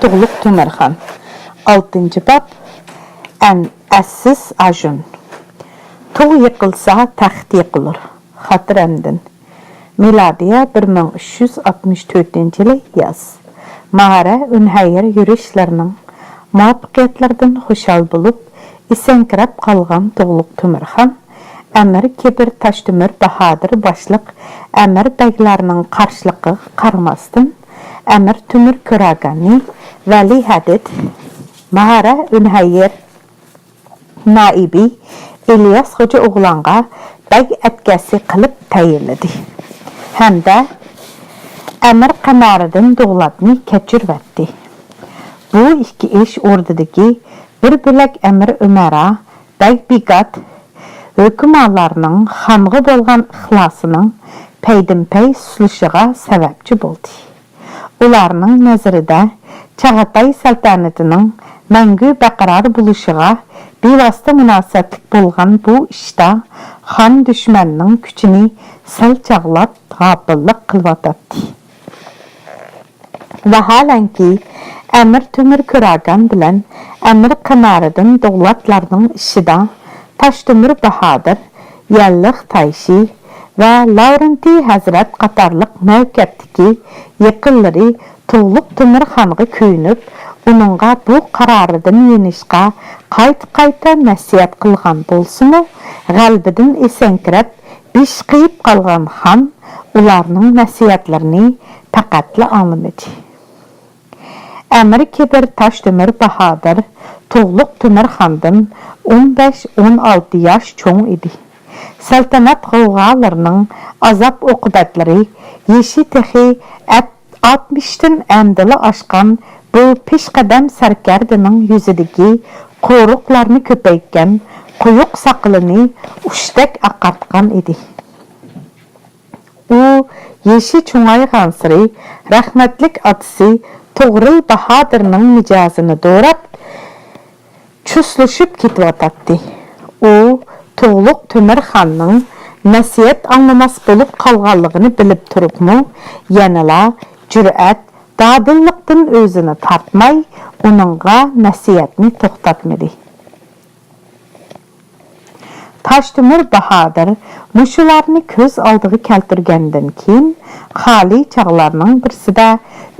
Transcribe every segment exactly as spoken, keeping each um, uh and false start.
تۇغلۇق تۆمۈرخان. ئالتىنچى باب. ئەن ئەسسىس ئاژۇن. تۇغ يىقىلسا، تەخت يىقىلۇر. خاتىرەمدىن. مىلادىيە بىر مىڭ ئۈچ يۈز ئاتمىش تۆتىنچى يىلى ياز. ماھارە ئۈنھەييەر يۈرۈشلىرىنىڭ مۇۋەپپەقىيەتلىرىدىن خۇشال بولۇپ، ئېسەڭكىرەپ قالغان تۇغلۇق تۆمۈرخان ئەمىر كېبىر تاشتۆمۈر باھادىر باشلىق ئەمىر بەگلەرنىڭ قارشىلىقىغا قارىماستىن، ئەمىر تۆمۈر كۆراگاننى ۋەلىئەھد، ماھارە ئۈنھەييەر نائىبى ئىلياس خوجا ئوغلانغا بەگ ئەتكەسى قىلىپ تەيىنلىدى ھەمدە ئەمىر قەمەرىدىن دوغلاتنى كەچۈرۈۋەتتى. بۇ ئىككى ئىش ئوردىدىكى بىر بۆلەك ئەمىر ئۆمەرا، بەگ بىگات، ھۆكۈمالارنىڭ خانغا بولغان ئىخلاسىنىڭ پەيدىنپەي سۇسلىشىغا سەۋەبچى بولدى. ئۇلارنىڭ نەزىرىدە، چاغاتاي سەلتەنىتىنىڭ مەڭگۈ بەقىرار بولۇشىغا بىۋاسىتە مۇناسىۋەتلىك بولغان بۇ ئىشتا خان دۈشمەننىڭ كۈچىنى سەل چاغلاپ، غاپىللىق قىلىۋاتاتتى. ۋاھالەنكى، ئەمىر تۆمۈر كۆراگان بىلەن ئەمىر قەمەرىدىن دوغلاتلارنىڭ ئىشىدا تاشتۆمۈر باھادىر، يەللىق تايشى ۋە لاۋرېنتىي ھەزرەت قاتارلىق نۆۋەتتىكى يېقىنلىرى تۇغلۇق تۆمۈرخانغا كۆيۈنۈپ، ئۇنىڭغا بۇ قارارىدىن يېنىشقا قايتا-قايتا نەسىھەت قىلغان بولسىمۇ، غەلىبىدىن ئېسەڭكىرەپ، بېشى قېيىپ قالغان خان ئۇلارنىڭ نەسىھەتلىرىنى پەقەتلا ئاڭلىمىدى. ئەمىر كېبىر تاشتۆمۈر باھادىر تۇغلۇق تۆمۈرخاندىن ئون بەش، ئون ئالتە ياش چوڭ ئىدى. سەلتەنەت غەۋغالىرىنىڭ ئازاب-ئوقۇبەتلىرى، يېشى تېخى ئەت-، ئاتمىشتىن ئەمدىلا ئاشقان بۇ پېشقەدەم سەركەردىنىڭ يۈزىدىكى قورۇقلارنى كۆپەيتكەن قويۇق ساقىلىنى ئۇچتەك ئاقارتقان ئىدى. ئۇ يېشى چوڭايغانسېرى رەھمەتلىك ئاتىسى توغرىل باھادىرنىڭ مىجەزىنى دوراپ، چۇسلىشىپ كېتىۋاتاتتى. ئۇ تۇغلۇق تۆمۈرخاننىڭ نەسىھەت ئاڭلىماس بولۇپ قالغانلىقىنى بىلىپ تۇرۇپمۇ، يەنىلا جۈرئەت، دادىللىقتىن ئۆزىنى تارتماي، ئۇنىڭغا نەسىھەتنى توختاتمىدى. تاشتۆمۈر باھادىر مۇشۇلارنى كۆز ئالدىغا كەلتۈرگەندىن كېيىن، خالىي چاغلارنىڭ بىرسىدە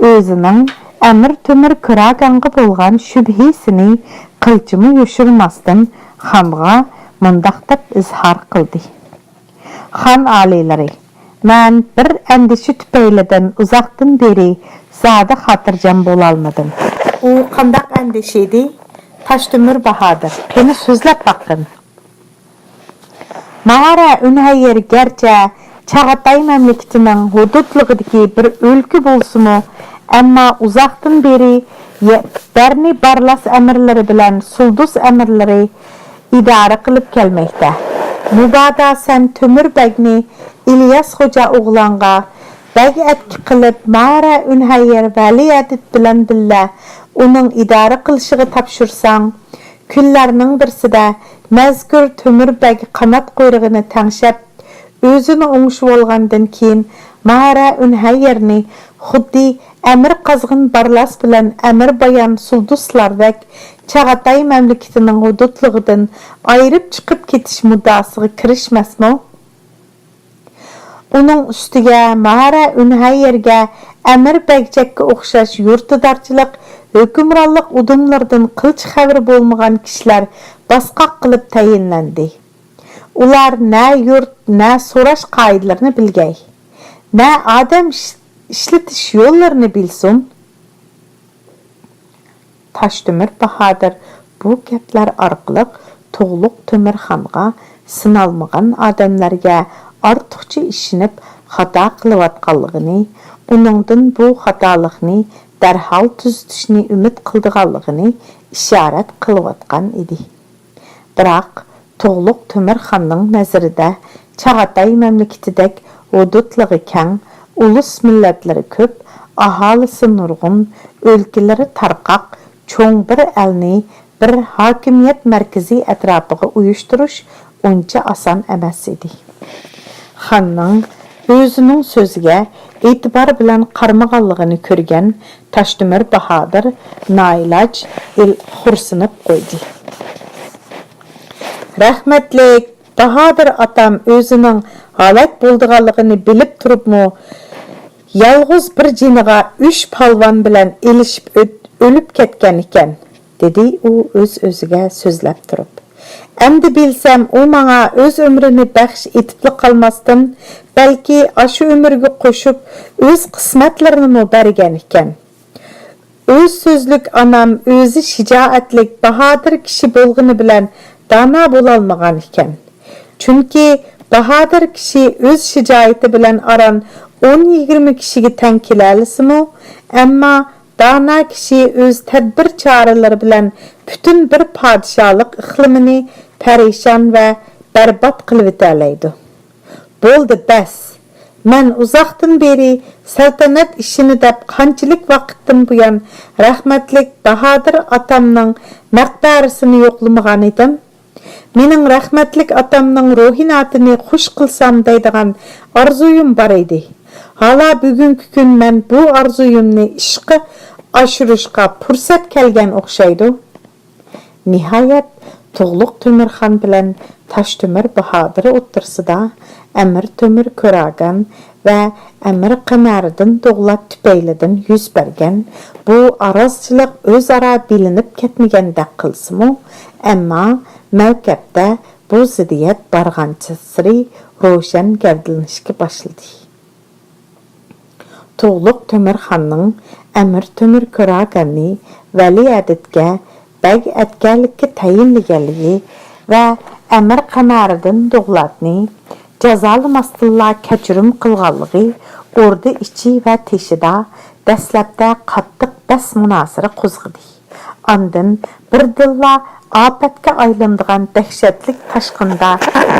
ئۆزىنىڭ ئەمىر تۆمۈر كۆراگانغا بولغان شۈبھىسىنى قىلچىمۇ يوشۇرماستىن، خانغا مۇنداق دەپ ئىزھار قىلدى: خان ئالىيلىرى، مەن بىر ئەندىشە تۈپەيلىدىن ئۇزاقتىن بېرى زادى خاتىرجەم بولالمىدىم. ئۇ قانداق ئەندىشە ئىدى؟ تاشتۆمۈر باھادىر، قېنى سۆزلەپ باققىن. ماھارە ئۈنھەييەر گەرچە چاغاتاي مەملىكىتىنىڭ ھۇدۇدلۇقىدىكى بىر ئۆلكە بولسىمۇ، ئەمما ئۇزاقتىن بېرى يە-، بەرنى بارلاس ئەمىرلىرى بىلەن سۇلدۇس ئەمىرلىرى ئىدارە قىلىپ كەلمەكتە. مۇبادا سەن تۆمۈر بەگنى ئىلياس خوجا ئوغلانغا بەگ ئەتكە قىلىپ، ماھارە ئۈنھەييەر ۋەلىئەھد بىلەن بىللە ئۇنىڭ ئىدارە قىلىشىغا تاپشۇرساڭ، كۈنلەرنىڭ بىرسىدە مەزكۇر تۆمۈر بەگ قانات قۇيرۇقىنى تەڭشەپ، ئۆزىنى ئوڭشىۋالغاندىن كېيىن، ماھارە ئۈنھەييەرنى خۇددى ئەمىر قازغىن بارلاس بىلەن ئەمىر بايان سۇلدۇسلاردەك چاغاتاي مەملىكىتىنىڭ ھۇدۇدلۇقىدىن ئايرىپ چىقىپ كېتىش مۇددىئاسىغا كىرىشمەسمۇ؟ ئۇنىڭ ئۈستىگە ماھارە ئۈنھەييەرگە ئەمىر بەگچەككە ئوخشاش يۇرتىدارچىلىق، ھۆكۈمرانلىق ئۇدۇملىرىدىن قىلچە خەۋىرى بولمىغان كىشىلەر باسقاق قىلىپ تەيىنلەندى. ئۇلار نە يۇرت، نە سوراش قائىدىلىرىنى بىلگەي، نە ئادەم ئىش-، ئىشلىتىش يوللىرىنى بىلسۇن. تاشتۆمۈر باھادىر بۇ گەپلەر ئارقىلىق تۇغلۇق تۆمۈرخانغا سىنالمىغان ئادەملەرگە ئارتۇقچە ئىشىنىپ خاتا قىلىۋاتقانلىقىنى، ئۇنىڭدىن بۇ خاتالىقنى دەرھال تۈزىتىشنى ئۈمىد قىلىدىغانلىقىنى ئىشارەت قىلىۋاتقان ئىدى. بىراق، تۇغلۇق تۆمۈرخاننىڭ نەزىرىدە چاغاتاي مەملىكىتىدەك ھۇدۇدلىقى كەڭ، ئۇلۇس مىللەتلىرى كۆپ، ئاھالىسى نۇرغۇن، ئۆلكىلىرى تارقاق، چوڭ بىر ئەلنى بىر ھاكىمىيەت مەركىزى ئەتراپىغا ئۇيۇشتۇرۇش ئۇنچە ئاسان ئەمەس ئىدى. خاننىڭ ئۆزىنىڭ سۆزىگە ئېتىبار بىلەن قارىمىغانلىقىنى كۆرگەن تاشتۆمۈر باھادىر نائىلاج ئىل-، خورسىنىپ قويدى. رەھمەتلىك باھادىر ئاتام ئۆزىنىڭ ھالاك بولىدىغانلىقىنى بىلىپ تۇرۇپمۇ، يالغۇز بىر جېنىغا ئۈچ پالۋان بىلەن ئېلىشىپ ئۆت-، ئۆلۈپ كەتكەن ئىكەن، دېدى ئۇ ئۆز-ئۆزىگە سۆزلەپ تۇرۇپ. ئەمدى بىلسەم، ئۇ ماڭا ئۆز ئۆمرىنى بەخش ئېتىپلا قالماستىن، بەلكى ئاشۇ ئۆمرىگە قوشۇپ، ئۆز قىسمەتلىرىنىمۇ بەرگەن ئىكەن. ئۆز سۆزلۈك ئانام ئۆزى شىجائەتلىك، باھادىر كىشى بولغىنى بىلەن دانا بولالمىغان ئىكەن. چۈنكى باھادىر كىشى ئۆز شىجائىتى بىلەن ئاران ئون يىگىرمە كىشىگە تەڭ كېلەلىسىمۇ، ئەمما دانا كىشى ئۆز تەدبىر چارىلىرى بىلەن پۈتۈن بىر پادىشاھلىق ئىقلىمىنى پەرىشان ۋە بەربات قىلىۋېتەلەيدۇ. بولدى، بەس! مەن ئۇزاقتىن بېرى سەلتەنەت ئىشىنى دەپ قانچىلىك ۋاقىتتىن بۇيان رەھمەتلىك باھادىر ئاتامنىڭ مەقبەرىسىنى يوقلىمىغان ئىدىم. مېنىڭ رەھمەتلىك ئاتامنىڭ روھىناتىنى خۇش قىلسام دەيدىغان ئارزۇيۇم بار ئىدى. ھالا بۈگۈنكى كۈن مەن بۇ ئارزۇيۇمنى ئىشقا ئاشۇرۇشقا پۇرسەت كەلگەن ئوخشايدۇ. نىھايەت، تۇغلۇق تۆمۈرخان بىلەن تاشتۆمۈر باھادىر ئوتتۇرىسىدا ئەمىر تۆمۈر كۆراگان ۋە ئەمىر قەمەرىدىن دوغلات تۈپەيلىدىن يۈز بەرگەن بۇ ئارازچىلىق ئۆزئارا بىلىنىپ كەتمىگەندەك قىلسىمۇ، ئەمما مەۋكەپتە بۇ زىددىيەت بارغانسېرى روشەن گەۋدىلىنىشكە باشلىدى. تۇغلۇق تۆمۈرخاننىڭ ئەمىر تۆمۈر كۆراگەننى ۋەلىئەھدىگە بەگ ئەتكەنلىككە تەيىنلىگەنلىكى ۋە ئەمىر قەمەرىدىن دوغلاتنى جازالىماستىنلا كەچۈرۈم قىلغانلىقى ئوردا ئىچى ۋە تېشىدا دەسلەپتە قاتتىق بەس مۇنازىرە قوزغىدى. ئاندىن بىردىنلا ئاپەتكە ئايلىنىدىغان دەھشەتلىك تاشقىندا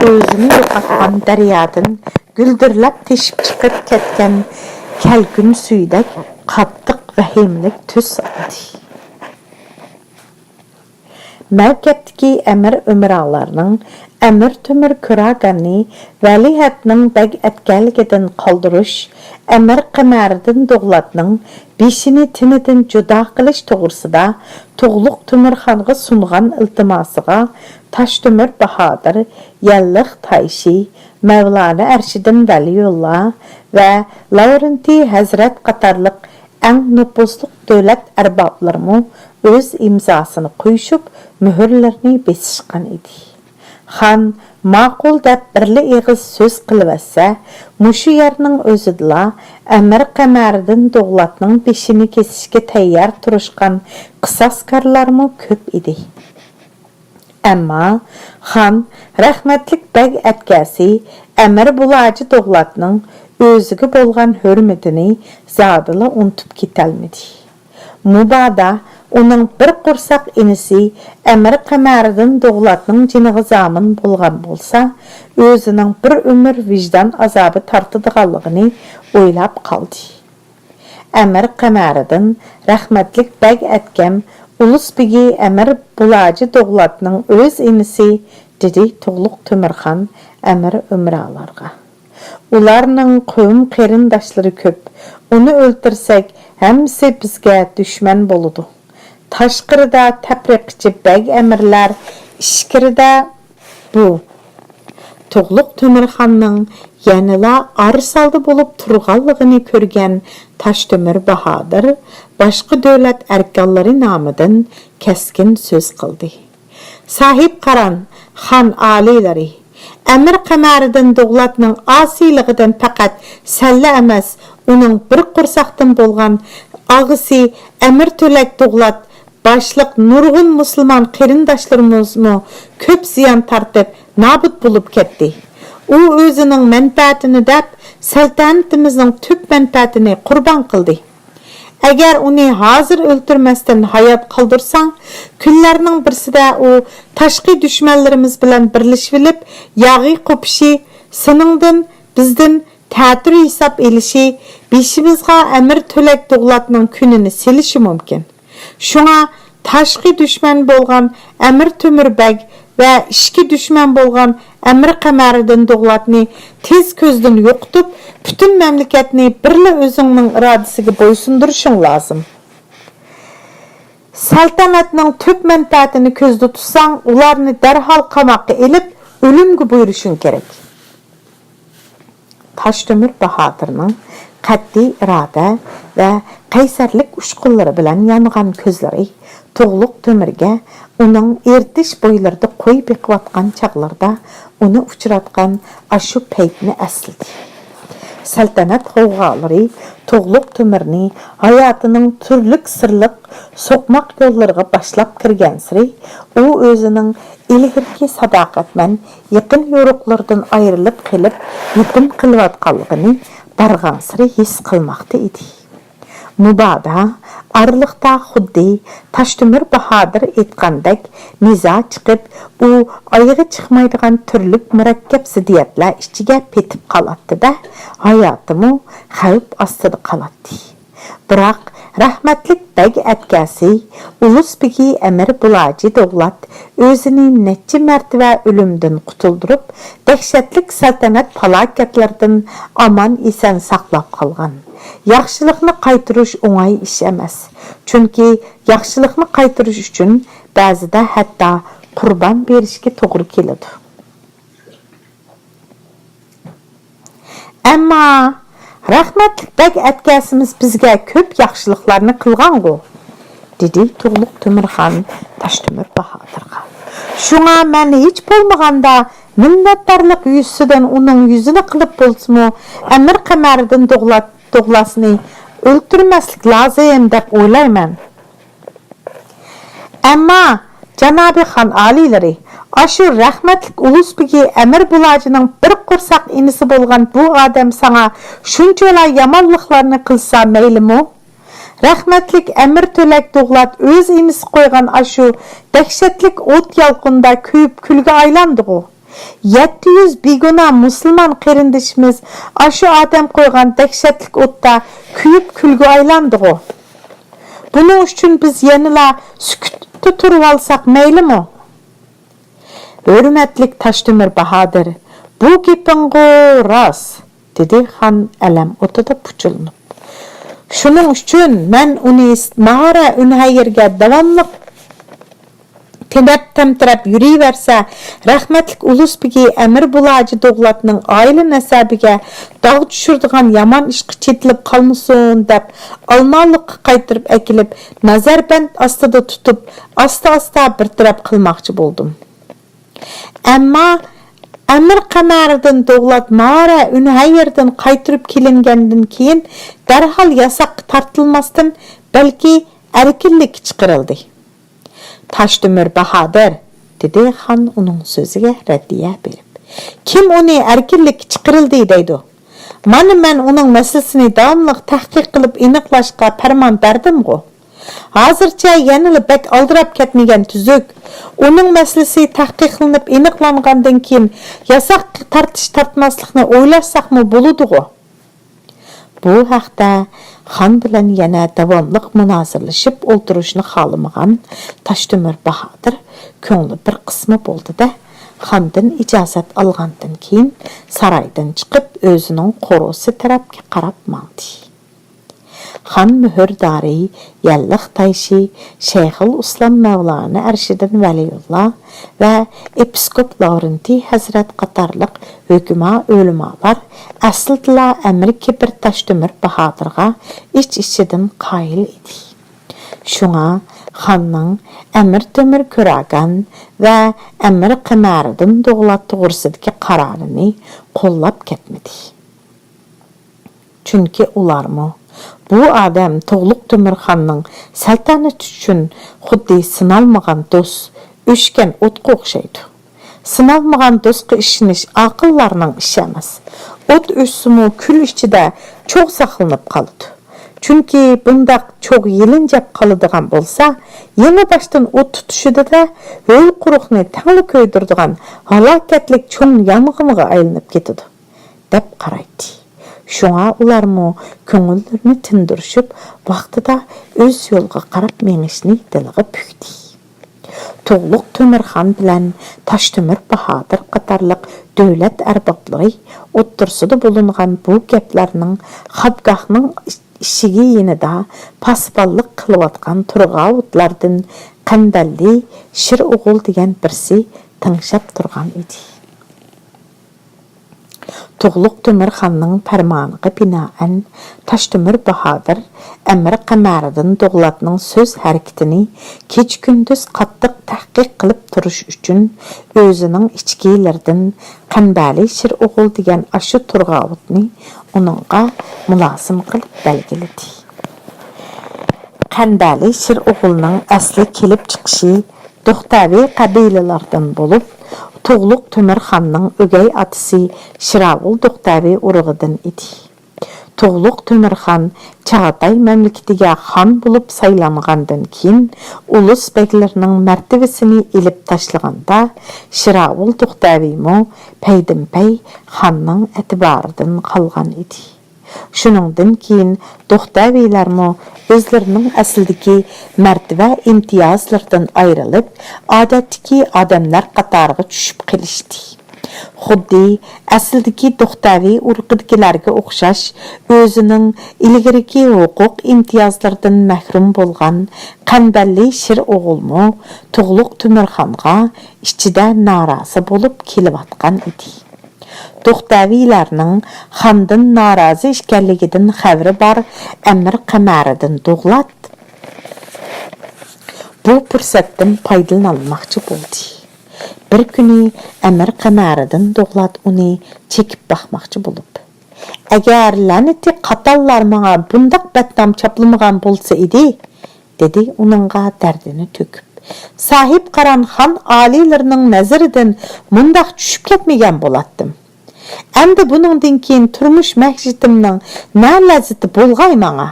ئۆزىنى يوقاتقان دەريادىن گۈلدۈرلەپ تېشىپ چىقىپ كەتكەن كەلكۈن سۈيىدەك قاتتىق ۋەھىمىلىك تۈس ئالدى. مەۋكەپتىكى ئەمىر ئۆمراڭلارنىڭ ئەمىر تۆمۈر كۆراگەننى ۋەلىئەھدنىڭ بەگ ئەتكەنلىكىدىن قالدۇرۇش، ئەمىر قەمەرىدىن دوغلاتنىڭ بېشىنى تېنىدىن جۇدا قىلىش توغرىسىدا تۇغلۇق تۆمۈرخانغا سۇنغان ئىلتىماسىغا تاشتۆمۈر باھادىر، يەللىق تايشى، مەۋلانا ئەرشىدىن ۋەلىيۇللا ۋە لاۋرېنتىي ھەزرەت قاتارلىق ئەڭ نوپۇزلۇق دۆلەت ئەربابلىرىمۇ ئۆز ئىمزاسىنى قويۇشۇپ، مۆھۈرلىرىنى بېسىشقان ئىدى. خان ماقۇل دەپ بىرلا ئېغىز سۆز قىلىۋەتسە، مۇشۇ يەرنىڭ ئۆزىدىلا ئەمىر قەمەرىدىن دوغلاتنىڭ بېشىنى كېسىشكە تەييار تۇرۇشقان قىساسكارلارمۇ كۆپ ئىدى. ئەمما خان رەھمەتلىك بەگ ئەتكەسى ئەمىر بۇلاجى دوغلاتنىڭ ئۆزىگە بولغان ھۆرمىتىنى زادىلا ئۇنتۇپ كېتەلمىدى. مۇبادا ئۇنىڭ بىر قورساق ئىنىسى ئەمىر قەمەرىدىن دوغلاتنىڭ جېنىغا زامىن بولغان بولسا، ئۆزىنىڭ بىر ئۆمۈر ۋىجدان ئازابى تارتىدىغانلىقىنى ئويلاپ قالدى. ئەمىر قەمەرىدىن رەھمەتلىك بەگ ئەتكەم ئۇلۇس بېگى ئەمىر بۇلاجى دوغلاتنىڭ ئۆز ئىنىسى، دېدى تۇغلۇق تۆمۈرخان ئەمىر ئۆمراڭلارغا. ئۇلارنىڭ قوۋم قېرىنداشلىرى كۆپ. ئۇنى ئۆلتۈرسەك، ھەممىسى بىزگە دۈشمەن بولىدۇ. تاشقىرىدا تەپرىقىچى بەگ ئەمىرلەر، ئىچكىرىدە بۇ. تۇغلۇق تۆمۈرخاننىڭ يەنىلا ئارىسالدى بولۇپ تۇرغانلىقىنى كۆرگەن تاشتۆمۈر باھادىر باشقا دۆلەت ئەركانلىرى نامىدىن كەسكىن سۆز قىلدى. ساھىب قاران، خان ئالىيلىرى، ئەمىر قەمەرىدىن دوغلاتنىڭ ئاسىيلىقىدىن پەقەت سەللە ئەمەس، ئۇنىڭ بىر قورساقتىن بولغان ئاغىسى ئەمىر تۆلەك دوغلات باشلىق نۇرغۇن مۇسۇلمان قېرىنداشلىرىمىزمۇ كۆپ زىيان تارتىپ، نابۇت بولۇپ كەتتى. ئۇ ئۆزىنىڭ مەنپەئەتىنى دەپ، سەلتەنىتىمىزنىڭ تۈپ مەنپەئەتىنى قۇربان قىلدى. ئەگەر ئۇنى ھازىر ئۆلتۈرمەستىن ھايات قالدۇرساڭ، كۈنلەرنىڭ بىرسىدە ئۇ تاشقى دۈشمەنلىرىمىز بىلەن بىرلىشىۋېلىپ، ياغى قوپۇشى، سېنىڭدىن، بىزدىن تەتۈر ھېساب ئېلىشى، بېشىمىزغا ئەمىر تۆلەك دوغلاتنىڭ كۈنىنى سېلىشى مۇمكىن. شۇڭا تاشقى دۈشمەن بولغان ئەمىر تۆمۈر بەگ ۋە ئىچكى دۈشمەن بولغان ئەمىر قەمەرىدىن دوغلاتنى تېز كۆزدىن يوقىتىپ، پۈتۈن مەملىكەتنى بىرلا ئۆزۈڭنىڭ ئىرادىسىگە بويسۇندۇرۇشۇڭ لازىم. سەلتەنەتنىڭ تۈپ مەنپەئەتىنى كۆزدە تۇتساڭ، ئۇلارنى دەرھال قاماققا ئېلىپ، ئۆلۈمگە بۇيرۇشۇڭ كېرەك. تاشتۆمۈر باھادىرنىڭ قەتئىي ئىرادە ۋە قەيسەرلىك ئۇچقۇنلىرى بىلەن يانغان كۆزلىرى تۇغلۇق تۆمۈرگە ئۇنىڭ ئېرتىش بويلىرىدا قوي بېقىۋاتقان چاغلىرىدا ئۇنى ئۇچراتقان ئاشۇ پەيتنى ئەسلىدى. سەلتەنەت غوۋغالىرى تۇغلۇق تۆمۈرنى ھاياتىنىڭ تۈرلۈك سىرلىق سوقماق يوللىرىغا باشلاپ كىرگەنسېرى، ئۇ ئۆزىنىڭ ئىلگىرىكى ساداقەتمەن، يېقىن يورۇقلىرىدىن ئايرىلىپ قېلىپ، يېتىم قېلىۋاتقانلىقىنى بارغانسېرى ھېس قىلماقتا ئىدى. مۇبادا ئارىلىقتا خۇددى تاشتۆمۈر باھادىر ئېيتقاندەك نىزا چىقىپ، ئۇ ئايىغى چىقمايدىغان تۈرلۈك مۇرەككەپ زىددىيەتلەر ئىچىگە پېتىپ قالاتتى-دە، ھاياتىمۇ خەۋپ ئاستىدا قالاتتى. بىراق، رەھمەتلىك بەگ ئەتكەسى، ئۇلۇس بېگى ئەمىر بۇلاجى دوغلات ئۆزىنى نەچچە مەرتىۋە ئۆلۈمدىن قۇتۇلدۇرۇپ، دەھشەتلىك سەلتەنەت پالاكەتلىرىدىن ئامان-ئېسەن ساقلاپ قالغان. ياخشىلىقنى قايتۇرۇش ئوڭاي ئىش ئەمەس. چۈنكى ياخشىلىقنى قايتۇرۇش ئۈچۈن بەزىدە ھەتتا قۇربان بېرىشكە توغرا كېلىدۇ. ئەمما رەھمەتلىك بەگ ئەتكەسىمىز بىزگە كۆپ ياخشىلىقلارنى قىلغانغۇ، دېدى تۇغلۇق تۆمۈرخان تاشتۆمۈر باھادىرغا. شۇڭا مەن ھېچ بولمىغاندا مىننەتدارلىق يۈزىسىدىن ئۇنىڭ يۈزىنى قىلىپ بولسىمۇ، ئەمىر قەمەردىن دوغلات-، دوغلاسنى ئۆلتۈرمەسلىك لازىم دەپ ئويلايمەن. ئەمما، جانابىي خان ئالىيلىرى، ئاشۇ رەھمەتلىك ئۇلۇس بېگى ئەمىر بۇلاجىنىڭ بىر قورساق ئىنىسى بولغان بۇ ئادەم ساڭا شۇنچىۋالا يامانلىقلارنى قىلسا مەيلىمۇ؟ رەھمەتلىك ئەمىر تۆلەك دوغلات ئۆز ئىنىسى قويغان ئاشۇ دەھشەتلىك ئوت يالقۇندا كۆيۈپ كۈلگە ئايلاندىغۇ؟ يەتتە يۈز بىگۇناھ مۇسۇلمان قېرىندىشىمىز ئاشۇ ئادەم قويغان دەھشەتلىك ئوتتا كۆيۈپ كۈلگە ئايلاندىغۇ؟ بۇنىڭ ئۈچۈن بىز يەنىلا سۈكۈتتە تۇرۇۋالساق مەيلىمۇ؟ ھۆرمەتلىك تاشتۆمۈر باھادىر، بۇ گېپىڭغۇ راست، دېدى خان ئەلەم ئوتىدا پۇچۇلىنىپ. شۇنىڭ ئۈچۈن مەن ئۇنى ماھارە ئۈنھەيىرگە داۋاملىق تېنەپ تەمتىرەپ يۈرۈۋەرسە، رەھمەتلىك ئۇلۇس بېگى ئەمىر بۇلاجى دوغلاتنىڭ ئائىلە نەسەبىگە داغ چۈشۈرىدىغان يامان ئىشقا چېتىلىپ قالمىسۇن دەپ، ئالمالىققا قايتۇرۇپ ئەكېلىپ، نەزەربەند ئاستىدا تۇتۇپ، ئاستا-ئاستا بىر تەرەپ قىلماقچى بولدۇم. ئەمما ئەمىر قەمەردىن دوغلات ماھارە ئۈنھەيىردىن قايتۇرۇپ كېلىنگەندىن كېيىن، دەرھال ياساققا تارتىلماستىن، بەلكى ئەركىنلىككە چىقىرىلدى. تاشتۆمۈر باھادىر، دېدى خان ئۇنىڭ سۆزىگە رەددىيە بېرىپ. كىم ئۇنى ئەركىنلىككە چىقىرىلدى دەيدۇ؟ مانا مەن ئۇنىڭ مەسىلىسىنى داۋاملىق تەھقىق قىلىپ ئېنىقلاشقا پەرمان بەردىمغۇ؟ ھازىرچە يەنىلا بەك ئالدىراپ كەتمىگەن تۈزۈك. ئۇنىڭ مەسىلىسى تەھقىقلىنىپ ئېنىقلانغاندىن كېيىن ياساق تارتىش تارتماسلىقنى ئويلاشساقمۇ بولىدىغۇ؟ بۇ ھەقتە خان بىلەن يەنە داۋاملىق مۇنازىرىلىشىپ ئولتۇرۇشنى خالىمىغان تاشتۆمۈر باھادىر كۆڭلى بىر قىسما بولدى-دە، خاندىن ئىجازەت ئالغاندىن كېيىن سارايدىن چىقىپ، ئۆزىنىڭ قورۇسى تەرەپكە قاراپ ماڭدى. خان مۆھۈردارى يەللىق تايشى شەيخۇل ئىسلام مەۋلانا ئەرشىدىن ۋەلىيۇللا ۋە ئېپىسكوپ لاۋرېنتىي ھەزرەت قاتارلىق ھۆكما ئۆلىمالار ئەسلىدىلا ئەمىر كېبىر تاشتۆمۈر باھادىرغا ئىچ-ئىچىدىن قايىل ئىدى. شۇڭا خاننىڭ ئەمىر تۆمۈر كۆراگان ۋە ئەمىر قەمەردىن دوغلات توغرىسىدىكى قارارىنى قوللاپ كەتمىدى. چۈنكى ئۇلارمۇ، بۇ ئادەم تۇغلۇق تۆمۈرخاننىڭ سەلتەنىتى ئۈچۈن خۇددى سىنالمىغان دوست، ئۆچكەن ئوتقا ئوخشايدۇ. سىنالمىغان دوستقا ئىشىنىش ئاقىللارنىڭ ئىشى ئەمەس. ئوت ئۆچسىمۇ، كۈل ئىچىدە چوغ ساقلىنىپ قالىدۇ. چۈنكى بۇنداق چوغ يېلىنجاپ قالىدىغان بولسا، يېڭى باشتىن ئوت تۇتۇشىدۇ-دە، ھۆل-قۇرۇقنى تەڭلا كۆيدۈرىدىغان ھالاكەتلىك چوڭ يانغىنغا ئايلىنىپ كېتىدۇ، دەپ قارايتتى. شۇڭا ئۇلارمۇ كۆڭۈللىرىنى تىندۇرۇشۇپ، ۋاقتىدا ئۆز يولىغا قاراپ مېڭىشنى دىلىغا پۈكتى. تۇغلۇق تۆمۈرخان بىلەن تاشتۆمۈر باھادىر قاتارلىق دۆلەت ئەربابلىرى ئوتتۇرىسىدا بولۇنغان بۇ گەپلەرنىڭ خابگاھنىڭ ئىشىكى يېنىدا پاسۋانلىق قىلىۋاتقان تۇرغاۋۇتلاردىن قەنبەللى شىر ئوغۇل دېگەن بىرسى تىڭشاپ تۇرغان ئىدى. تۇغلۇق تۆمۈرخاننىڭ پەرمانىغا بىنائەن، تاشتۆمۈر باھادىر ئەمىر قەمەرىدىن دوغلاتنىڭ سۆز ھەرىكىتىنى كېچە-كۈندۈز قاتتىق تەھقىق قىلىپ تۇرۇش ئۈچۈن، ئۆزىنىڭ ئىچكىلىرىدىن قەنبەلى شىر ئوغۇل دېگەن ئاشۇ تۇرغاۋۇتنى ئۇنىڭغا مۇلازىم قىلىپ بەلگىلىدى. قەنبەلى شىر ئوغۇلنىڭ ئەسلى كېلىپ چىقىشى دوختەۋى قەبىلىلەردىن بولۇپ، تۇغلۇق تۆمۈرخاننىڭ ئۆگەي ئاتىسى شىراۋۇل دوختەۋى ئۇرۇقىدىن ئىدى. تۇغلۇق تۆمۈرخان چاغاتاي مەملىكىتىگە خان بولۇپ سايلانغاندىن كېيىن، ئۇلۇس بەگلىرىنىڭ مەرتىۋىسىنى ئېلىپ تاشلىغاندا، شىراۋۇل دوختەۋىمۇ پەيدىنپەي خاننىڭ ئەتىبارىدىن قالغان ئىدى. شۇنىڭدىن كېيىن دوختەۋىلەرمۇ ئۆزلىرىنىڭ ئەسلىدىكى مەرتىۋە ئىمتىيازلىرىدىن ئايرىلىپ، ئادەتتىكى ئادەملەر قاتارىغا چۈشۈپ قېلىشتى. خۇددى ئەسلىدىكى دوختەۋى ئۇرۇقىدىكىلەرگە ئوخشاش، ئۆزىنىڭ ئىلگىرىكى ھوقۇق ئىمتىيازلىرىدىن مەھرۇم بولغان قەنبەللى شىر ئوغۇلمۇ تۇغلۇق تۆمۈرخانغا ئىچىدە نارازى بولۇپ كېلىۋاتقان ئىدى. دوختەۋىلەرنىڭ خاندىن نارازى ئىكەنلىكىدىن خەۋىرى بار ئەمىر قەمەرىدىن دوغلات بۇ پۇرسەتتىن پايدىلىنالماقچى بولدى. بىر كۈنى ئەمىر قەمەرىدىن دوغلات ئۇنى چېكىپ باقماقچى بولۇپ، «ئەگەر لەنىتى قاتاللار ماڭا بۇنداق بەتنام چاپلىمىغان بولسا ئىدى» دېدى ئۇنىڭغا دەردىنى تۆكۈپ. «ساھىبقاران خان ئالىيلىرىنىڭ نەزىرىدىن مۇنداق چۈشۈپ كەتمىگەن بولاتتىم. ئەمدى بۇنىڭدىن كېيىن تۇرمۇش مەھشىتىمنىڭ نە لەززىتى بولغاي ماڭا؟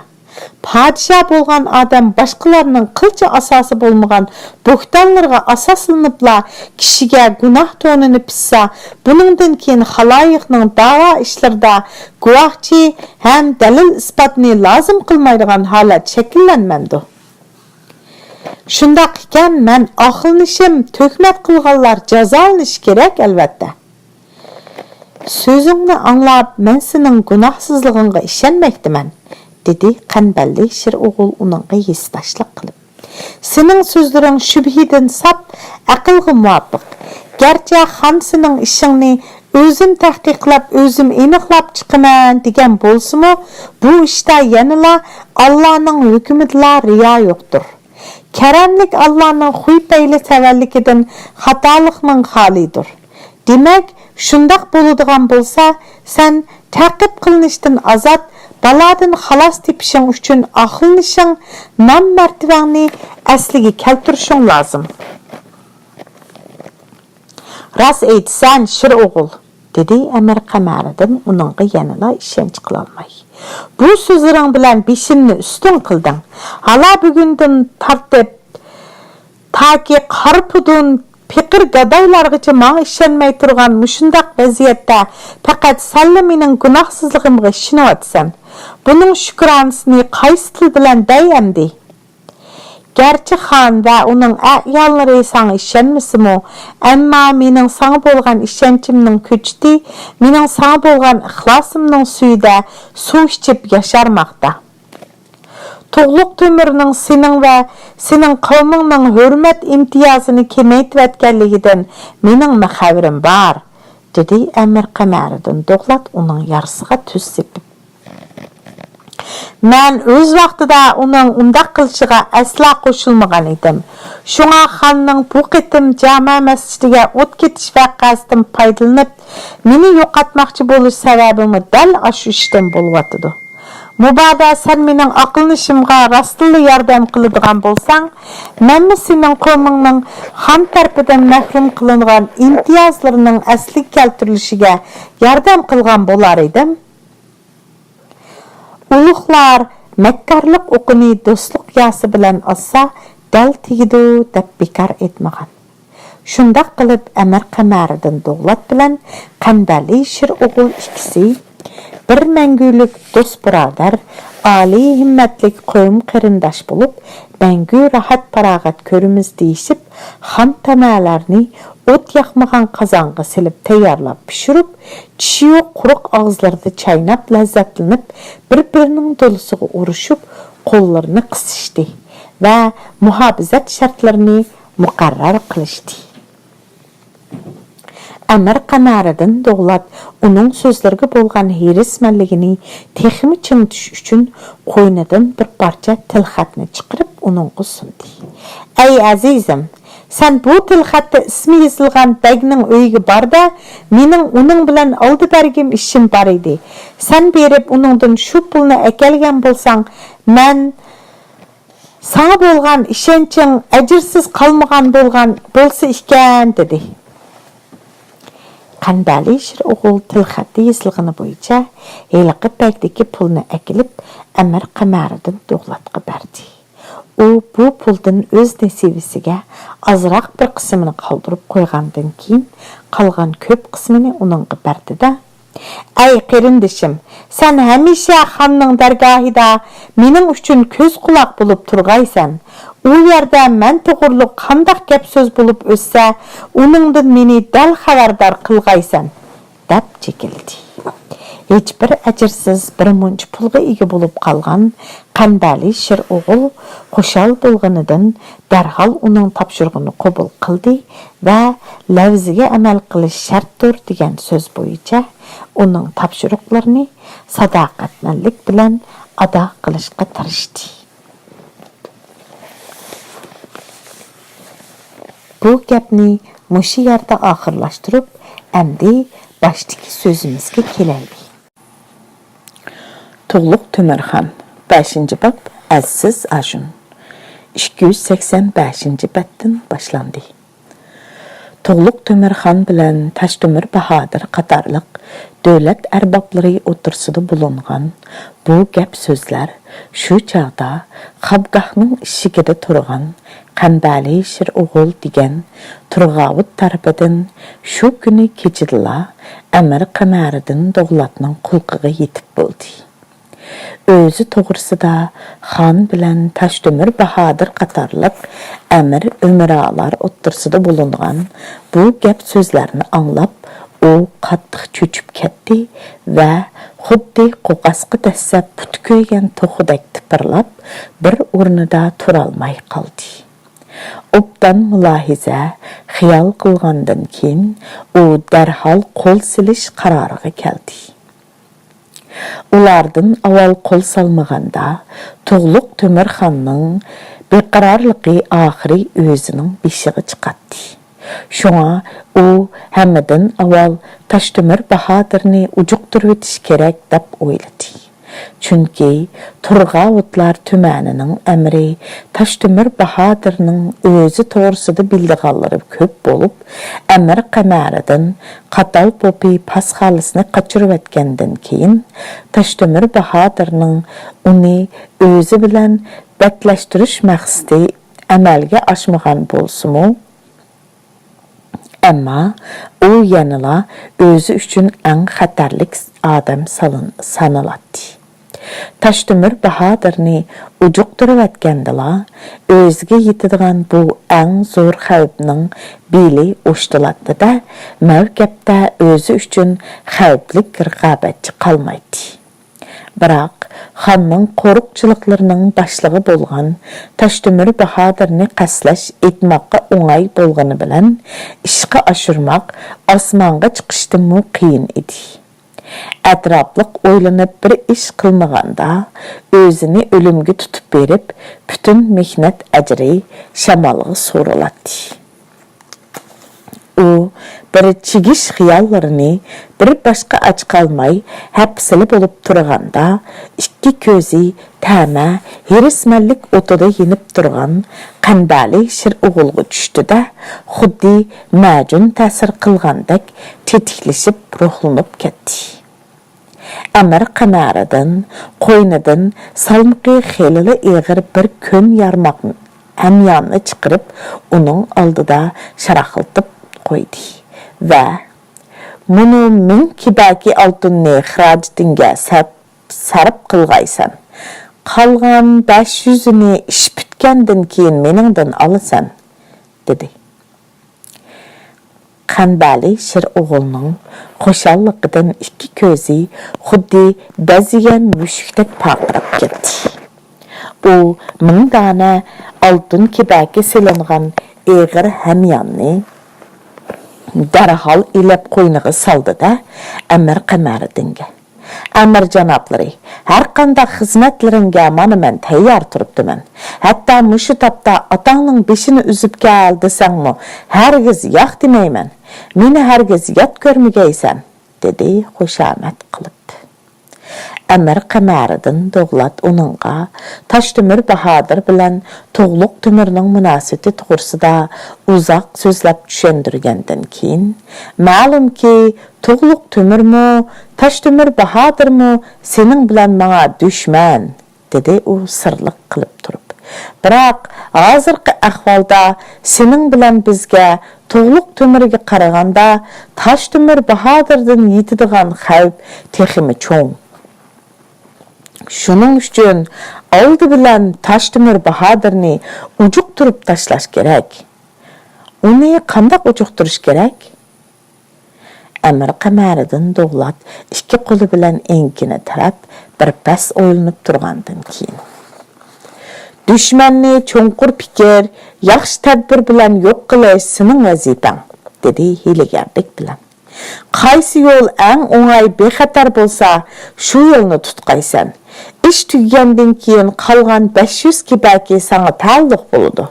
پادىشاھ بولغان ئادەم باشقىلارنىڭ قىلچە ئاساسى بولمىغان بوھتانلىرىغا ئاساسلىنىپلا كىشىگە گۇناھ تونىنى پىتسا، بۇنىڭدىن كېيىن خالايىقنىڭ داۋا ئىشلىرىدا گۇۋاھچى ھەم دەلىل-ئىسپاتنى لازىم قىلمايدىغان ھالەت شەكىللەنمەمدۇ؟ شۇنداق ئىكەن، مەن ئاقلىنىشىم، تۆھمەت قىلغانلار جازالىنىشى كېرەك، ئەلۋەتتە.» «سۆزۈڭنى ئاڭلاپ، مەن سېنىڭ گۇناھسىزلىقىڭغا ئىشەنمەكتىمەن»، دېدى قەنبەللى شىر ئوغۇل ئۇنىڭغا ھېسداشلىق قىلىپ. «سېنىڭ سۆزلىرىڭ شۈبھىدىن ساپ، ئەقىلگە مۇۋاپىق. گەرچە خان سېنىڭ ئىشىڭنى ئۆزۈم تەھقىقلەپ، ئۆزۈم ئېنىقلاپ چىقىمەن دېگەن بولسىمۇ، بۇ ئىشتا يەنىلا ئاللانىڭ ھۆكمىدىلا رىيا يوقتۇر. كەرەملىك ئاللانىڭ خۇي پەيلى تەۋەللىكىدىن خاتالىقنىڭ خالىيدۇر. دېمەك، شۇنداق بولىدىغان بولسا، سەن تەقىب قىلىنىشتىن ئازاد، بالادىن خالاس تېپىشىڭ ئۈچۈن ئاقلىنىشىڭ، نام-مەرتىۋەڭنى ئەسلىگە كەلتۈرۈشۈڭ لازىم.» «راست ئېيتىسەن، شىر ئوغۇل»، دېدى ئەمىر قەمەرىدىن ئۇنىڭغا يەنىلا ئىشەنچ قىلالماي. «بۇ سۆزلىرىڭ بىلەن بېشىمنى ئۈستۈن قىلدىڭ. ھالا بۈگۈندىن تارتىپ تاكى قارا پۇدۇن، پېقىر گادايلارغىچە ماڭا ئىشەنمەي تۇرغان مۇشۇنداق ۋەزىيەتتە پەقەت سەنلا مېنىڭ گۇناھسىزلىقىمغا ئىشىنىۋاتىسەن. بۇنىڭ شۈكرانىسىنى قايسى تىل بىلەن دەي ئەمدى؟ گەرچە خان ۋە ئۇنىڭ ئەياللىرى ساڭا ئىشەنمىسىمۇ، ئەمما مېنىڭ ساڭا بولغان ئىشەنچىمنىڭ كۆچىتى مېنىڭ ساڭا بولغان ئىخلاسىمنىڭ سۈيىدە سۇ ئىچىپ ياشارماقتا. تۇغلۇق تۆمۈرنىڭ سېنىڭ ۋە سېنىڭ قەۋمىڭنىڭ ھۆرمەت ئىمتىيازىنى كېمەيتىۋەتكەنلىكىدىن مېنىڭمۇ خەۋىرىم بار»، دېدى ئەمىر قەمەرىدىن دوغلات ئۇنىڭ يارىسىغا تۈز سېپىپ. «مەن ئۆز ۋاقتىدا ئۇنىڭ ئۇنداق قىلىشىغا ئەسلا قوشۇلمىغان ئىدىم. شۇڭا خاننىڭ بۇ قېتىم جامە مەسچىتىگە ئوت كېتىش ۋەقەسىدىن پايدىلىنىپ، مېنى يوقاتماقچى بولۇش سەۋەبىمۇ دەل ئاشۇ ئىشتىن بولۇۋاتىدۇ. مۇبادا سەن مېنىڭ ئاقلىنىشىمغا راستتىنلا ياردەم قىلىدىغان بولساڭ، مەنمۇ سېنىڭ قوۋمىڭنىڭ خان تەرىپىدىن مەھرۇم قىلىنغان ئىمتىيازلىرىنىڭ ئەسلىگە كەلتۈرۈلۈشىگە ياردەم قىلغان بولار ئىدىم.» «ئۇلۇغلار مەككارلىق ئوقىنى دوستلۇق ياسى بىلەن ئاتسا، دەل تېگىدۇ» دەپ بىكار ئېيتمىغان. شۇنداق قىلىپ، ئەمىر قەمەرىدىن دوغلات بىلەن قەنبەلى شىر ئوغۇل ئىككىسى بىر مەڭگۈلۈك دوست-بۇرادەر، ئالىي ھىممەتلىك قوۋم-قېرىنداش بولۇپ، مەڭگۈ راھەت-پاراغەت كۆرىمىز دېيىشىپ، خام تامالارنى ئوت ياقمىغان قازانغا سېلىپ تەييارلاپ پىشۇرۇپ، چىشى يوق قۇرۇق ئاغزىلىرىدا چايناپ لەززەتلىنىپ، بىر-بىرىنىڭ دولىسىغا ئۇرۇشۇپ، قوللىرىنى قىسىشتى ۋە مۇھاپىزەت شەرتلىرىنى مۇقەررەر قىلىشتى. ئەمىر قەمەرىدىن دوغلات ئۇنىڭ سۆزلىرىگە بولغان ھېرىسمەنلىكىنى تېخىمۇ چىڭىتىش ئۈچۈن قوينىدىن بىر پارچە تىلخەتنى چىقىرىپ ئۇنىڭغا سۇندى. ئەي ئەزىزىم، سەن بۇ تىلخەتتە ئىسمى يېزىلغان بەگنىڭ ئۆيىگە بار-دە، مېنىڭ ئۇنىڭ بىلەن ئالدى بەرگۈم ئىشىم بار ئىدى. سەن بېرىپ ئۇنىڭدىن شۇ پۇلنى ئەكەلگەن بولساڭ، مەن ساڭا بولغان ئىشەنچىڭ ئەجىرسىز قالمىغان بولغان بولسا ئىكەن، دېدى. قەنبەلى شىر ئوغۇل تىلخەتتە يېزىلغىنى بويىچە ھېلىقى بەگدىكى پۇلنى ئەكېلىپ، ئەمىر قەمەرىدىن دوغلاتقا بەردى. ئۇ بۇ پۇلدىن ئۆز نېسىۋىسىگە ئازراق بىر قىسمىنى قالدۇرۇپ قويغاندىن كېيىن، قالغان كۆپ قىسمىنى ئۇنىڭغا بەردى-دە، ئەي قېرىندىشىم، سەن ھەمىشە خاننىڭ دەرگاھىدا مېنىڭ ئۈچۈن كۆز-قۇلاق بولۇپ تۇرغايسەن. ئۇ يەردە مەن توغرۇلۇق قانداق گەپ-سۆز بولۇپ ئۆتسە، ئۇنىڭدىن مېنى دەل خەۋەردار قىلغايسەن، دەپ چېكىلدى. ھېچبىر ئەجىرسىز بىر مۇنچە پۇلغا ئىگە بولۇپ قالغان قەنبەلى شىر ئوغۇل خۇشال بولغىنىدىن دەرھال ئۇنىڭ تاپشۇرۇقىنى قوبۇل قىلدى ۋە لەۋزىگە ئەمەل قىلىش شەرتتۇر دېگەن سۆز بويىچە ئۇنىڭ تاپشۇرۇقلىرىنى ساداقەتمەنلىك بىلەن ئادا قىلىشقا تىرىشتى. بۇ گەپنى مۇشۇ يەردە ئاخىرلاشتۇرۇپ، ئەمدى باشتىكى سۆزىمىزگە كېلەيلى. تۇغلۇق تۆمۈرخان، بەشىنچى باب، ئەزسىز ئاژۇن، ئىككى يۈز سەكسەن بەشىنچى بەتتىن باشلاندى. تۇغلۇق تۆمۈرخان بىلەن تاشتۆمۈر باھادىر قاتارلىق دۆلەت ئەربابلىرى ئوتتۇرىسىدا بولۇنغان بۇ گەپ-سۆزلەر شۇ چاغدا خابگاھنىڭ ئىشىكىدە تۇرغان قەمبەلى شىر ئوغۇل دېگەن تۇرغاۋۇت تەرىپىدىن شۇ كۈنى كېچىدىلا ئەمىر قەمەرىدىن دوغلاتنىڭ قۇلىقىغا يېتىپ بولدى. ئۆزى توغرىسىدا خان بىلەن تاشتۆمۈر باھادىر قاتارلىق ئەمىر ئۆمرالار ئوتتۇرىسىدا بولۇنغان بۇ گەپ-سۆزلەرنى ئاڭلاپ، ئۇ قاتتىق چۆچۈپ كەتتى ۋە خۇددى قوقاسقا دەسسەپ پۇتى كۆيگەن توخۇدەك تىپىرلاپ، بىر ئورنىدا تۇرالماي قالدى. ئوبدان مۇلاھىزە، خىيال قىلغاندىن كېيىن، ئۇ دەرھال قول سېلىش قارارىغا كەلدى. ئۇلاردىن ئاۋۋال قول سالمىغاندا، تۇغلۇق تۆمۈرخاننىڭ بىقارارلىقى ئاخىرى ئۆزىنىڭ بېشىغا چىقاتتى. شۇڭا ئۇ ھەممىدىن ئاۋۋال تاشتۆمۈر باھادىرنى ئۇجۇقتۇرۇۋېتىش كېرەك، دەپ ئويلىدى. چۈنكى تۇرغاۋۇتلار تۈمەنىنىڭ ئەمىرى تاشتۆمۈر باھادىرنىڭ ئۆزى توغرىسىدا بىلىدىغانلىرى كۆپ بولۇپ، ئەمىر قەمەرىدىن قاتال پوپى پاسخالىسىنى قاچۇرۇۋەتكەندىن كېيىن، تاشتۆمۈر باھادىرنىڭ ئۇنى ئۆزى بىلەن بەتلەشتۈرۈش مەقسىتى ئەمەلگە ئاشمىغان بولسىمۇ، ئەمما ئۇ يەنىلا ئۆزى ئۈچۈن ئەڭ خەتەرلىك ئادەم سالىن-، سانىلاتتى. تاشتۆمۈر باھادىرنى ئۇجۇقتۇرۇۋەتكەندىلا، ئۆزىگە يېتىدىغان بۇ ئەڭ زور خەۋپنىڭ بېلى ئوشتۇلاتتى-دە، مەۋ گەپتە ئۆزى ئۈچۈن خەۋپلىك رىقابەتچى قالمايتتى. بىراق، خاننىڭ قورۇقچىلىقلىرىنىڭ باشلىقى بولغان تاشتۆمۈر باھادىرنى قەستلەش ئېيتماققا ئوڭاي بولغىنى بىلەن، ئىشقا ئاشۇرماق ئاسمانغا چىقىشتىنمۇ قىيىن ئىدى. ئەتراپلىق ئويلىنىپ بىر ئىش قىلمىغاندا، ئۆزىنى ئۆلۈمگە تۇتۇپ بېرىپ، پۈتۈن مېھنەت ئەجرى شامالغا سورۇلاتتى. ئۇ بىر چىگىش خىياللىرىنى بىر باشقا ئاچقالماي، ھەپسىلە بولۇپ تۇرغاندا، ئىككى كۆزى تەمە، ھېرىسمەنلىك ئوتىدا يېنىپ تۇرغان قەمبەلى شىر ئوغۇلغا چۈشتى-دە، خۇددى مەجۈن تەسىر قىلغاندەك تېتىكلىشىپ روھلىنىپ كەتتى. ئەمىر قەمەرىدىن قوينىدىن سالمىقى خېلىلا ئېغىر بىر كۆن يارماق ھەمياننى چىقىرىپ، ئۇنىڭ ئالدىدا شاراقلىتىپ قويدى ۋە مۇنۇ مىڭ كېبەكى ئالتۇننى خىراجىتىڭگە سەپ-، سەرپ قىلغايسەن. قالغان بەش يۈزىنى ئىش پۈتكەندىن كېيىن مېنىڭدىن ئالىسەن، دېدى. قەنبەلى شىر ئوغۇلنىڭ خۇشاللىقىدىن ئىككى كۆزى خۇددى بەزىگەن مۈشۈكتەك پارقىراپ كەتتى. ئۇ مىڭ دانە ئالتۇن كېبەكى سېلىنغان ئېغىر ھەمياننى دەرھال ئېلىپ قوينىغا سالدى-دە، ئەمىر قەمەرىدىنگە، «ئەمىر جانابلىرى، ھەر قانداق خىزمەتلىرىڭگە مانا مەن تەييار تۇرۇپتىمەن. ھەتتا مۇشۇ تاپتا ئاتاڭنىڭ بېشىنى ئۈزۈپ كەل دېسەڭمۇ، ھەرگىز ياق دېمەيمەن. مېنى ھەرگىز يات كۆرمىگەيسەن»، دېدى خۇشامەت قىلىپ. ئەمىر قەمەرىدىن دوغلات ئۇنىڭغا تاشتۆمۈر باھادىر بىلەن تۇغلۇق تۆمۈرنىڭ مۇناسىۋىتى توغرىسىدا ئۇزاق سۆزلەپ چۈشەندۈرگەندىن كېيىن، مەلۇمكى، تۇغلۇق تۆمۈرمۇ، تاشتۆمۈر باھادىرمۇ سېنىڭ بىلەن ماڭا دۈشمەن، دېدى ئۇ سىرلىق قىلىپ تۇرۇپ. بىراق، ھازىرقى ئەھۋالدا سېنىڭ بىلەن بىزگە تۇغلۇق تۆمۈرگە قارىغاندا تاشتۆمۈر باھادىردىن يېتىدىغان خەۋپ تېخىمۇ چوڭ. شۇنىڭ ئۈچۈن ئالدى بىلەن تاشتۆمۈر باھادىرنى ئۇجۇقتۇرۇپ تاشلاش كېرەك. ئۇنى قانداق ئۇجۇقتۇرۇش كېرەك؟ ئەمىر قەمەرىدىن دوغلات ئىككى قولى بىلەن ئېڭىكىنى تىرەپ، بىر پەس ئويلىنىپ تۇرغاندىن كېيىن، دۈشمەننى چوڭقۇر پىكىر، ياخشى تەدبىر بىلەن يوق قىلىش سېنىڭ ۋەزىپەڭ، دېدى ھىيلىگەرلىك بىلەن. قايسى يول ئەڭ ئوڭاي، بىخەتەر بولسا، شۇ يولنى تۇتقايسەن. ئىش تۈگىگەندىن كېيىن قالغان بەش يۈز كېپەكى ساڭا تەئەللۇق بولىدۇ.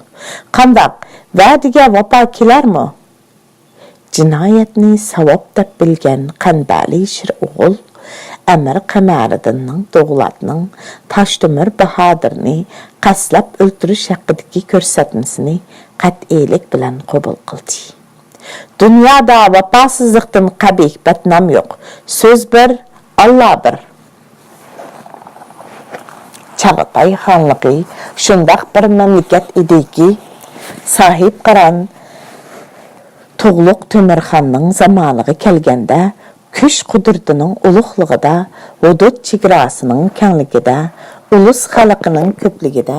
قانداق، ۋەدىگە ۋاپا كېلەرمۇ؟ جىنايەتنى ساۋاب دەپ بىلگەن قەنبەلى شىر ئوغۇل ئەمىر قەمەرىدىننىڭ دوغلاتنىڭ تاشتۆمۈر باھادىرنى قەستلەپ ئۆلتۈرۈش ھەققىدىكى كۆرسەتمىسىنى قەتئىيلىك بىلەن قوبۇل قىلدى. دۇنيادا ۋاپاسىزلىقتىن قەبىھ بەتنام يوق. سۆز بىر، ئاللا بىر. چاغاتاي خانلىقى شۇنداق بىر مەملىكەت ئىدىكى، ساھىبقىران تۇغلۇق تۆمۈرخاننىڭ زامانىغا كەلگەندە، كۈچ-قۇدرىتىنىڭ ئۇلۇغلۇقىدا، ھۇدۇد چېگراسىنىڭ كەڭلىكىدە، ئۇلۇس خەلقىنىڭ كۆپلۈكىدە،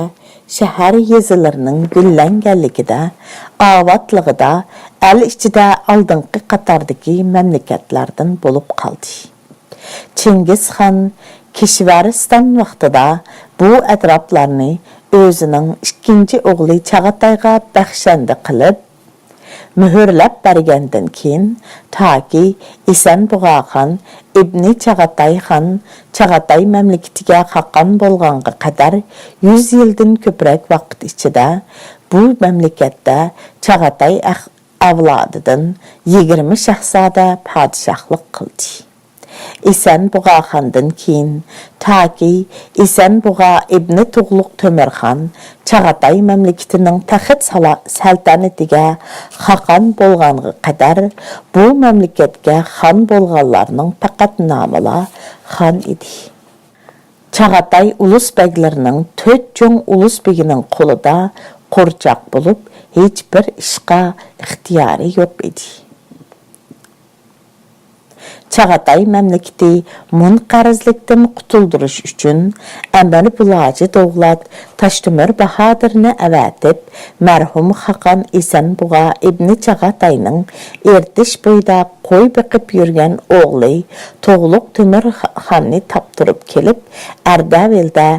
شەھەر-يېزىلىرىنىڭ گۈللەنگەنلىكىدە، ئاۋاتلىقىدا ئەل ئىچىدە ئالدىنقى قاتاردىكى مەملىكەتلەردىن بولۇپ قالدى. چىڭگىزخان كىشۋەرىستان ۋاقتىدا بۇ ئەتراپلارنى ئۆزىنىڭ ئىككىنچى ئوغلى چاغاتايغا بەخشەندە قىلىپ، مۆھۈرلەپ بەرگەندىن كېيىن، تاكى ئېسەن بۇغاخان ئىبنى چاغاتاي خان چاغاتاي مەملىكىتىگە خاقان بولغانغا قەدەر يۈز يىلدىن كۆپرەك ۋاقىت ئىچىدە بۇ مەملىكەتتە چاغاتاي ئەخ-، ئەۋلادىدىن يىگىرمە شاھزادە پادىشاھلىق قىلدى. ئېسەن بۇغاخاندىن كېيىن، تاكى ئېسەن بۇغا ئىبنى تۇغلۇق تۆمۈرخان چاغاتاي مەملىكىتىنىڭ تەخت سالا-، سەلتەنىتىگە خاقان بولغانغا قەدەر، بۇ مەملىكەتكە خان بولغانلارنىڭ پەقەت نامىلا خان ئىدى. چاغاتاي ئۇلۇس بەگلىرىنىڭ تۆت چوڭ ئۇلۇس بېگىنىڭ قولىدا قورچاق بولۇپ، ھېچبىر ئىشقا ئىختىيارى يوق ئىدى. چاغاتاي مەملىكىتى مۇنقەرزلىكتىن قۇتۇلدۇرۇش ئۈچۈن، ئەمىر بۇلاجى دوغلات تاشتۆمۈر باھادىرنى ئەۋەتىپ، مەرھۇم خاقان ئېسەن بۇغا ئىبنى چاغاتاينىڭ ئېرتىش بويىدا قوي بېقىپ يۈرگەن ئوغلى تۇغلۇق تۆمۈر خاننى تاپتۇرۇپ كېلىپ، ئەردەۋىلدە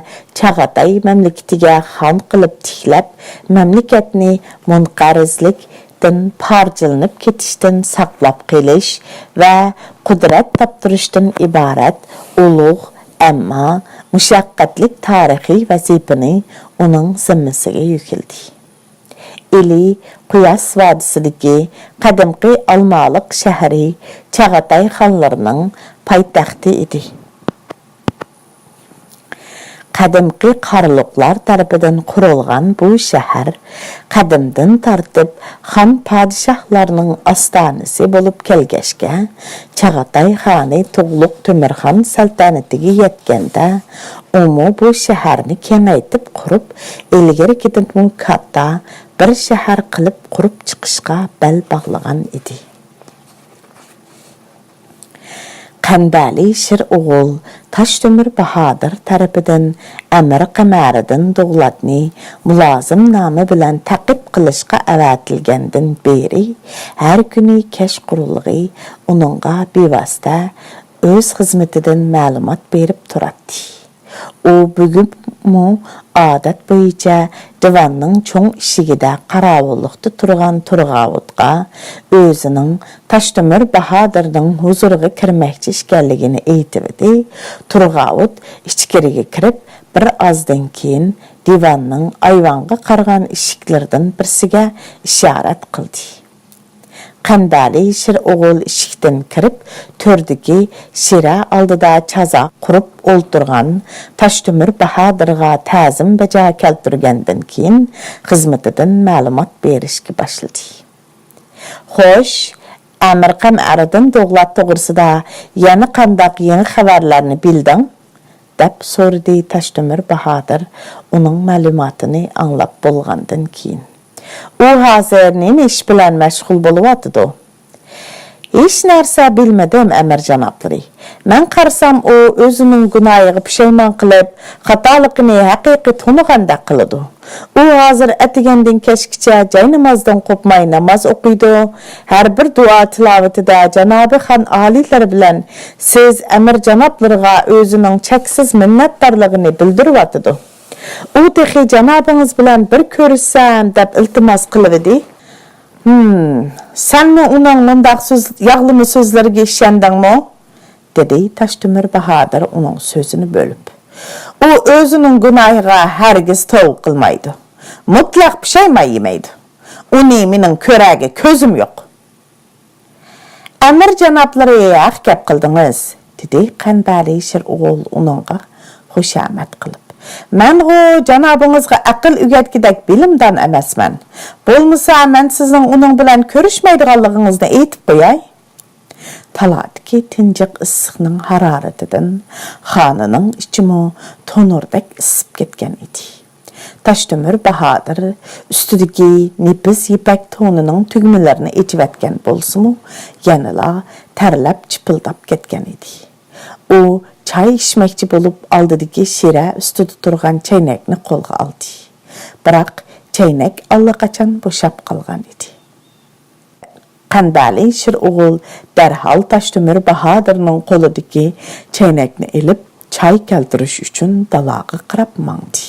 چاغاتاي مەملىكىتىگە خان قىلىپ تىكلەپ، مەملىكەتنى مۇنقەرزلىك دىن پارچىلىنىپ كېتىشتىن ساقلاپ قېلىش ۋە قۇدرەت تاپتۇرۇشتىن ئىبارەت ئۇلۇغ، ئەمما مۇشەققەتلىك تارىخىي ۋەزىپىنى ئۇنىڭ زىممىسىگە يۈكلىدى. ئىلى قۇياس ۋادىسىدىكى قەدىمكى ئالمالىق شەھىرى چاغاتاي خانلىرىنىڭ پايتەختى ئىدى. قەدىمكى قارلۇقلار تەرىپىدىن قۇرۇلغان بۇ شەھەر قەدىمدىن تارتىپ خان پادىشاھلارنىڭ ئاستانىسى بولۇپ كەلگەچكە، چاغاتاي خانى تۇغلۇق تۆمۈرخان سەلتەنىتىگە يەتكەندە، ئۇمۇ بۇ شەھەرنى كېڭەيتىپ قۇرۇپ، ئىلگىرىكىدىنمۇ كاتتا بىر شەھەر قىلىپ قۇرۇپ چىقىشقا بەل باغلىغان ئىدى. قەندەلى شىرئوغۇل تاشتۆمۈر باھادىر تەرىپىدىن ئەمىر قەمەرىدىن دوغلاتنى مۇلازىم نامى بىلەن تەقىب قىلىشقا ئەۋەتىلگەندىن بېرى، ھەر كۈنى كەچقۇرۇنلىرى ئۇنىڭغا بىۋاسىتە ئۆز خىزمىتىدىن مەلۇمات بېرىپ تۇراتتى. ئۇ بۈگۈنمۇ ئادەت بويىچە دىۋاننىڭ چوڭ ئىشىكىدە قاراۋۇللۇقتا تۇرغان تۇرغاۋۇتقا ئۆزىنىڭ تاشتۆمۈر باھادىرنىڭ ھۇزۇرىغا كىرمەكچى ئىكەنلىكىنى ئېيتىۋىدى. تۇرغاۋۇت ئىچكىرىگە كىرىپ، بىر ئازدىن كېيىن دىۋاننىڭ ئايۋانغا قارىغان ئىشىكلىرىدىن بىرسىگە ئىشارەت قىلدى. قەندەلى شىرئوغۇل ئىشىكتىن كىرىپ، تۆردىكى شىرە ئالدىدا چازا قۇرۇپ ئولتۇرغان تاشتۆمۈر باھادىرغا تەزىم بەجا كەلتۈرگەندىن كېيىن، خىزمىتىدىن مەلۇمات بېرىشكە باشلىدى. خوش، ئەمىر قەمەردىن دوغلات توغرىسىدا يەنە قانداق يېڭى خەۋەرلەرنى بىلدىڭ؟ دەپ سورىدى تاشتۆمۈر باھادىر ئۇنىڭ مەلۇماتىنى ئاڭلاپ بولغاندىن كېيىن. ئۇ ھازىر نېمە ئىش بىلەن مەشغۇل بولۇۋاتىدۇ؟ ھېچ نەرسە بىلمىدىم، ئەمىر جانابلىرى. مەن قارىسام، ئۇ ئۆزىنىڭ گۇناھىغا پۇشايمان قىلىپ، خاتالىقىنى ھەقىقىي تونۇغاندەك قىلىدۇ. ئۇ ھازىر ئەتىگەندىن كەچكىچە جاينامازدىن قوپماي ناماز ئوقۇيدۇ. ھەر بىر دۇئا تىلاۋىتىدە جانابىي خان ئالىيلىرى بىلەن سىز ئەمىر جانابلىرىغا ئۆزىنىڭ چەكسىز مىننەتدارلىقىنى بىلدۈرۈۋاتىدۇ. ئۇ تېخى جانابىڭىز بىلەن بىر كۆرۈشسەم دەپ ئىلتىماس قىلىۋىدى. ھىم، سەنمۇ ئۇنىڭ مۇنداق سۆز، ياغلىما سۆزلىرىگە ئىشەندىڭمۇ؟ دېدى تاشتۆمۈر باھادىر ئۇنىڭ سۆزىنى بۆلۈپ. ئۇ ئۆزىنىڭ گۇناھىغا ھەرگىز توۋا قىلمايدۇ. مۇتلەق پۇشايمان يېمەيدۇ. ئۇنى مېنىڭ كۆرەرگە كۆزۈم يوق. ئەمىر جانابلىرى ھەق گەپ قىلدىڭىز، دېدى قەندەلى شىرئوغۇل ئۇنىڭغا خۇشامەت قىلىپ. مەنغۇ جانابىڭىزغا ئەقىل ئۆگەتكۈدەك بىلىمدان ئەمەسمەن. بولمىسا، مەن سىزنىڭ ئۇنىڭ بىلەن كۆرۈشمەيدىغانلىقىڭىزنى ئېيتىپ قوياي. تالادىكى تىنجىق ئىسسىقنىڭ ھارارىتىدىن خانىنىڭ ئىچىمۇ تونۇردەك ئىسسىپ كەتكەن ئىدى. تاشتۆمۈر باھادىر ئۈستىدىكى نېپىز يىپەك تونىنىڭ تۈگمىلىرىنى ئېچىۋەتكەن بولسىمۇ، يەنىلا تەرلەپ چىپىلداپ كەتكەن ئىدى. ئۇ چاي ئىچمەكچى بولۇپ، ئالدىدىكى شىرە ئۈستىدە تۇرغان چەينەكنى قولغا ئالدى. بىراق، چەينەك ئاللىقاچان بوشاپ قالغان ئىدى. قەندەلى شىرئوغۇل دەرھال تاشتۆمۈر باھادىرنىڭ قولىدىكى چەينەكنى ئېلىپ، چاي كەلتۈرۈش ئۈچۈن دالاغا قاراپ ماڭدى.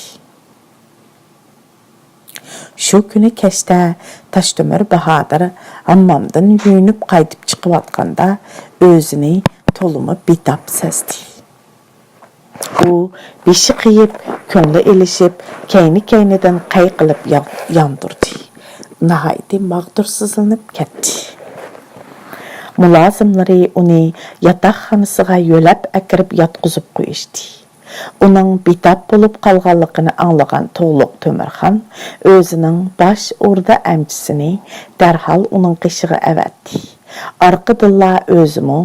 شۇ كۈنى كەچتە تاشتۆمۈر باھادىر ھاممامدىن يۇيۇنۇپ قايتىپ چىقىۋاتقاندا، ئۆزىنى تولىمۇ بىتاپ سەزدى. ئۇ بېشى قېيىپ، كۆڭلى ئېلىشىپ، كەينى-كەينىدىن قەي قىلىپ ياغ-، ياندۇردى. ناھايىتى ماغدۇرسىزلىنىپ كەتتى. مۇلازىملىرى ئۇنى ياتاقخانىسىغا يۆلەپ ئەكىرىپ ياتقۇزۇپ قويۇشتى. ئۇنىڭ بىتاپ بولۇپ قالغانلىقىنى ئاڭلىغان تۇغلۇق تۆمۈرخان ئۆزىنىڭ باش ئوردا ئەمچىسىنى دەرھال ئۇنىڭ قېشىغا ئەۋەتتى. ئارقىدىنلا ئۆزىمۇ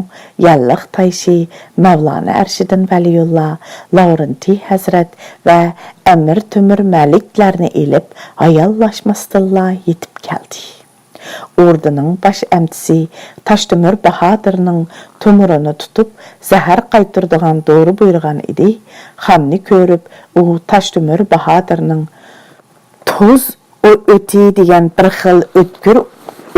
يەللىق تايشى مەۋلانا ئەرشىدىن ۋەلىيۇللا، لاۋرېنتىي ھەزرەت ۋە ئەمىر تۆمۈر مەلىكلەرنى ئېلىپ، ھاياللاشماستىنلا يېتىپ كەلدى. ئوردىنىڭ باش ئەمچىسى تاشتۆمۈر باھادىرنىڭ تومۇرىنى تۇتۇپ، زەھەر قايتۇرىدىغان دورا بۇيرۇغان ئىدى. خاننى كۆرۈپ، ئۇ تاشتۆمۈر باھادىرنىڭ توز ئو-، ئۆتى دېگەن بىر خىل ئۆتكۈر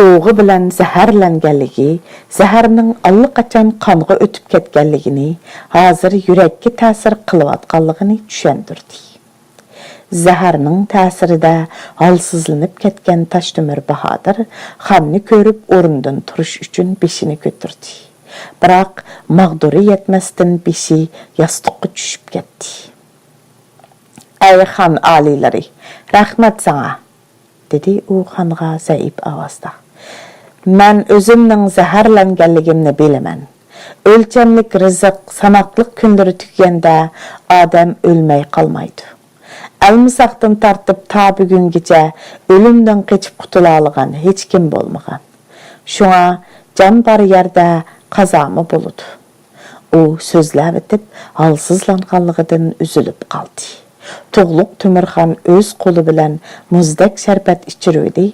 ئوغى بىلەن زەھەرلەنگەنلىكى، زەھەرنىڭ ئاللىقاچان قانغا ئۆتۈپ كەتكەنلىكىنى، ھازىر يۈرەككە تەسىر قىلىۋاتقانلىقىنى چۈشەندۈردى. زەھەرنىڭ تەسىرىدە ھالسىزلىنىپ كەتكەن تاشتۆمۈر باھادىر خاننى كۆرۈپ ئورنىدىن تۇرۇش ئۈچۈن بېشىنى كۆتۈردى. بىراق، ماغدۇرى يەتمەستىن بېشى ياستۇققا چۈشۈپ كەتتى. ئەي خان ئالىيلىرى، رەھمەت ساڭا! دېدى ئۇ خانغا زەئىپ ئاۋازدا. مەن ئۆزۈمنىڭ زەھەرلەنگەنلىكىمنى بىلىمەن. ئۆلچەملىك رىزىق ساناقلىق كۈنلىرى تۈگىگەندە ئادەم ئۆلمەي قالمايدۇ. ئەلمىساقتىن تارتىپ تا بۈگۈنگىچە ئۆلۈمدىن قېچىپ قۇتۇلالىغان ھېچكىم بولمىغان. شۇڭا جان بار يەردە قازامۇ بولىدۇ. ئۇ سۆزلەۋېتىپ، ھالسىزلانغانلىقىدىن ئۈزۈلۈپ قالدى. تۇغلۇق تۆمۈرخان ئۆز قولى بىلەن مۇزدەك شەربەت ئىچۈرۈۋىدى،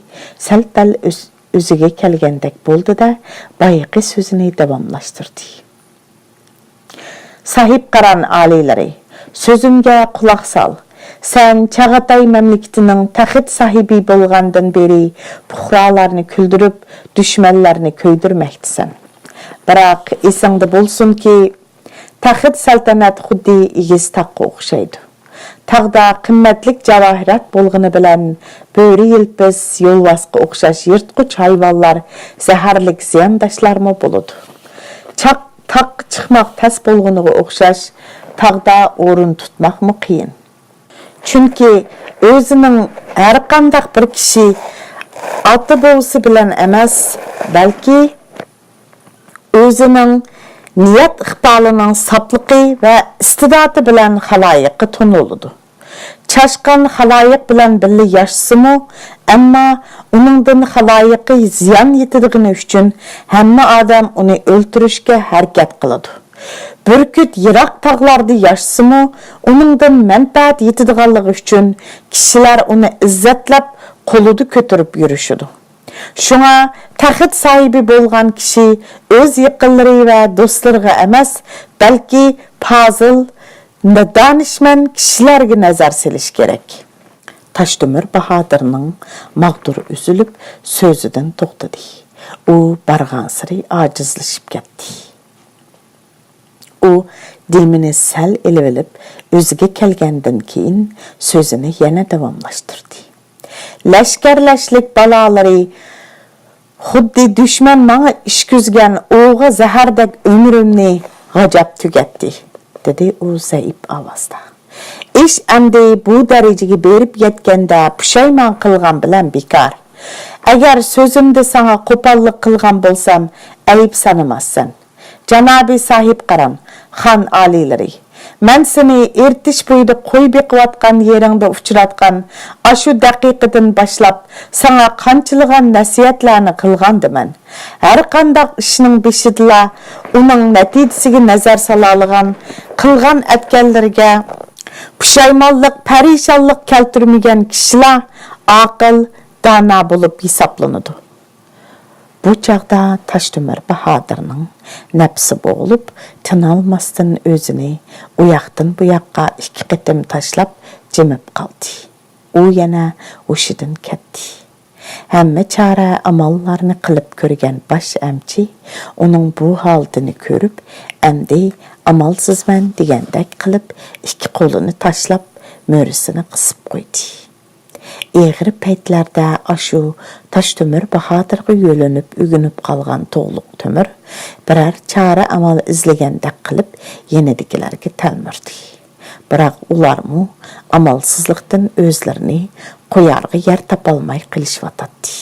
سەل-پەل ئۆز-، ئۆزىگە كەلگەندەك بولدى-دە، بايىقى سۆزىنى داۋاملاشتۇردى. ساھىبقاران ئالىيلىرى، سۆزۈمگە قۇلاق سال. سەن چاغاتاي مەملىكىتىنىڭ تەخت ساھىبى بولغاندىن بېرى پۇقرالارنى كۈلدۈرۈپ، دۈشمەنلەرنى كۆيدۈرمەكتىسەن. بىراق ئېسىڭدە بولسۇنكى، تەخت سەلتەنەت خۇددى ئېگىز تاغقا ئوخشايدۇ. تاغدا قىممەتلىك جاۋاھىرات بولغىنى بىلەن، بۆرە، يىلپىز، يولۋاسقا ئوخشاش يىرتقۇچ ھايۋانلار، زەھەرلىك زىيانداشلارمۇ بولىدۇ. چاق-، تاغقا چىقماق تەس بولغىنىغا ئوخشاش، تاغدا ئورۇن تۇتماقمۇ قىيىن. چۈنكى ئۆزىنىڭ ھەرقانداق بىر كىشى ئاتا-بوۋىسى بىلەن ئەمەس، بەلكى ئۆزىنىڭ نىيەت-ئىقبالىنىڭ ساپلىقى ۋە ئىستىداتى بىلەن خالايىققا تونۇلىدۇ. چاشقان خالايىق بىلەن بىللە ياشىسىمۇ، ئەمما ئۇنىڭدىن خالايىققا زىيان يېتىدىغىنى ئۈچۈن ھەممە ئادەم ئۇنى ئۆلتۈرۈشكە ھەرىكەت قىلىدۇ. بۈركۈت يىراق تاغلاردا ياشىسىمۇ، ئۇنىڭدىن مەنپەئەت يېتىدىغانلىقى ئۈچۈن كىشىلەر ئۇنى ئىززەتلەپ، قولىدا كۆتۈرۈپ يۈرۈشىدۇ. شۇڭا تەخت ساھىبى بولغان كىشى ئۆز يېقىنلىرى ۋە دوستلىرىغا ئەمەس، بەلكى پازىل، دانىشمەن كىشىلەرگە نەزەر سېلىش كېرەك. تاشتۆمۈر باھادىرنىڭ ماغدۇر ئۈزۈلۈپ، سۆزىدىن توختىدى. ئۇ بارغانسېرى ئاجىزلىشىپ كەتتى. ئۇ دېمىنى سەل ئېلىۋېلىپ، ئۆزىگە كەلگەندىن كېيىن سۆزىنى يەنە داۋاملاشتۇردى. لەشكەرلەشلىك بالالىرى خۇددى دۈشمەن ماڭا ئىچكۈزگەن ئوغا زەھەردەك ئۆمرۈمنى غاجاپ تۈگەتتى، دېدى ئۇ زەئىپ ئاۋازدا. ئىش ئەمدى بۇ دەرىجىگە بېرىپ يەتكەندە پۇشايمان قىلغان بىلەن بىكار. ئەگەر سۆزۈمدە ساڭا قوپاللىق قىلغان بولسام، ئەيىب سانىماسسەن. جانابىي ساھىبقاران، خان ئالىيلىرى، مەن سېنى ئېرتىش بويىدا قوي بېقىۋاتقان يېرىڭدە ئۇچراتقان ئاشۇ دەقىقىدىن باشلاپ ساڭا قانچىلىغان نەسىھەتلەرنى قىلغانىدىمەن. ھەرقانداق ئىشنىڭ بېشىدىلا ئۇنىڭ نەتىجىسىگە نەزەر سالالىغان، قىلغان ئەتكەنلىرىگە پۇشايمانلىق، پەرىشانلىق كەلتۈرمىگەن كىشىلا ئاقىل، دانا بولۇپ ھېسابلىنىدۇ. بۇ چاغدا تاشتۆمۈر باھادىرنىڭ نەپسى بوغۇلۇپ، تىنالماستىن ئۆزىنى ئۇياقتىن بۇياققا ئىككى قېتىم تاشلاپ جىمىپ قالدى. ئۇ يەنە ھوشىدىن كەتتى. ھەممە چارە ئاماللارنى قىلىپ كۆرگەن باش ئەمچى ئۇنىڭ بۇ ھالىتىنى كۆرۈپ، ئەمدى ئامالسىزمەن دېگەندەك قىلىپ ئىككى قولىنى تاشلاپ، مۈرىسىنى قىسىپ قويدى. ئېغىر پەيتلەردە ئاشۇ تاشتۆمۈر باھادىرغا يۆلىنىپ ئۆگىنىپ قالغان تۇغلۇق تۆمۈر بىرەر چارە ئامال ئىزلىگەندەك قىلىپ يېنىدىكىلەرگە تەلمۈردى. بىراق ئۇلارمۇ ئامالسىزلىقتىن ئۆزلىرىنى قويارغا يەر تاپالماي قېلىشىۋاتاتتى.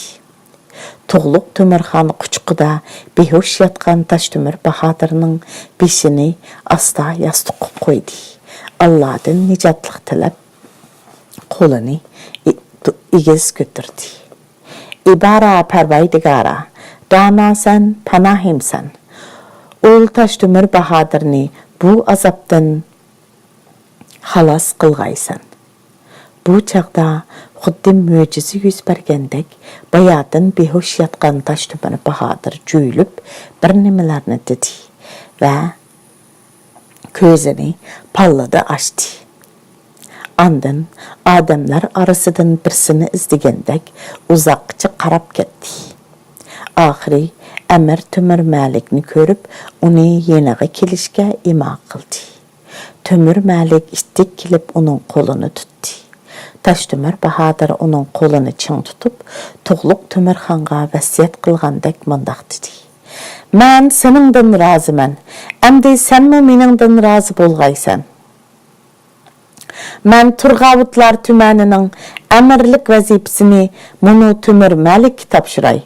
تۇغلۇق تۆمۈرخان قۇچىقىدا بىھوش ياتقان تاشتۆمۈر باھادىرنىڭ بېشىنى ئاستا ياستۇققا قويدى. ئاللادىن نىجاتلىق تىلەپ، قولىنى ئېگىز كۆتۈردى. ئىبارە پەرۋايدىگارا، داناسەن، پاناھىمسەن. ئۇل تاشتۆمۈر باھادىرنى بۇ ئازابتىن خالاس قىلغايسەن. بۇ چاغدا خۇددى مۆجىزە يۈز بەرگەندەك، باياتىن بىھوش ياتقان تاشتۆمۈر باھادىر جۆيلۈپ بىر نېمىلەرنى دېدى ۋە كۆزىنى پاللىدا ئاچتى. ئاندىن ئادەملەر ئارىسىدىن بىرسىنى ئىزدىگەندەك ئۇزاققىچە قاراپ كەتتى. ئاخىرى ئەمىر تۆمۈر مەلىكنى كۆرۈپ، ئۇنى يېنىغا كېلىشكە ئىما قىلدى. تۆمۈر مەلىك ئىتتىك كېلىپ ئۇنىڭ قولىنى تۇتتى. تاشتۆمۈر باھادىر ئۇنىڭ قولىنى چىڭ تۇتۇپ، تۇغلۇق تۆمۈرخانغا ۋەسىيەت قىلغاندەك مۇنداق دېدى: مەن سېنىڭدىن رازىمەن. ئەمدى سەنمۇ مېنىڭدىن رازى بولغايسەن. مەن تۇرغاۋۇتلار تۈمەنىنىڭ ئەمىرلىك ۋەزىپىسىنى مۇنۇ تۆمۈر مەلىككە تاپشۇراي.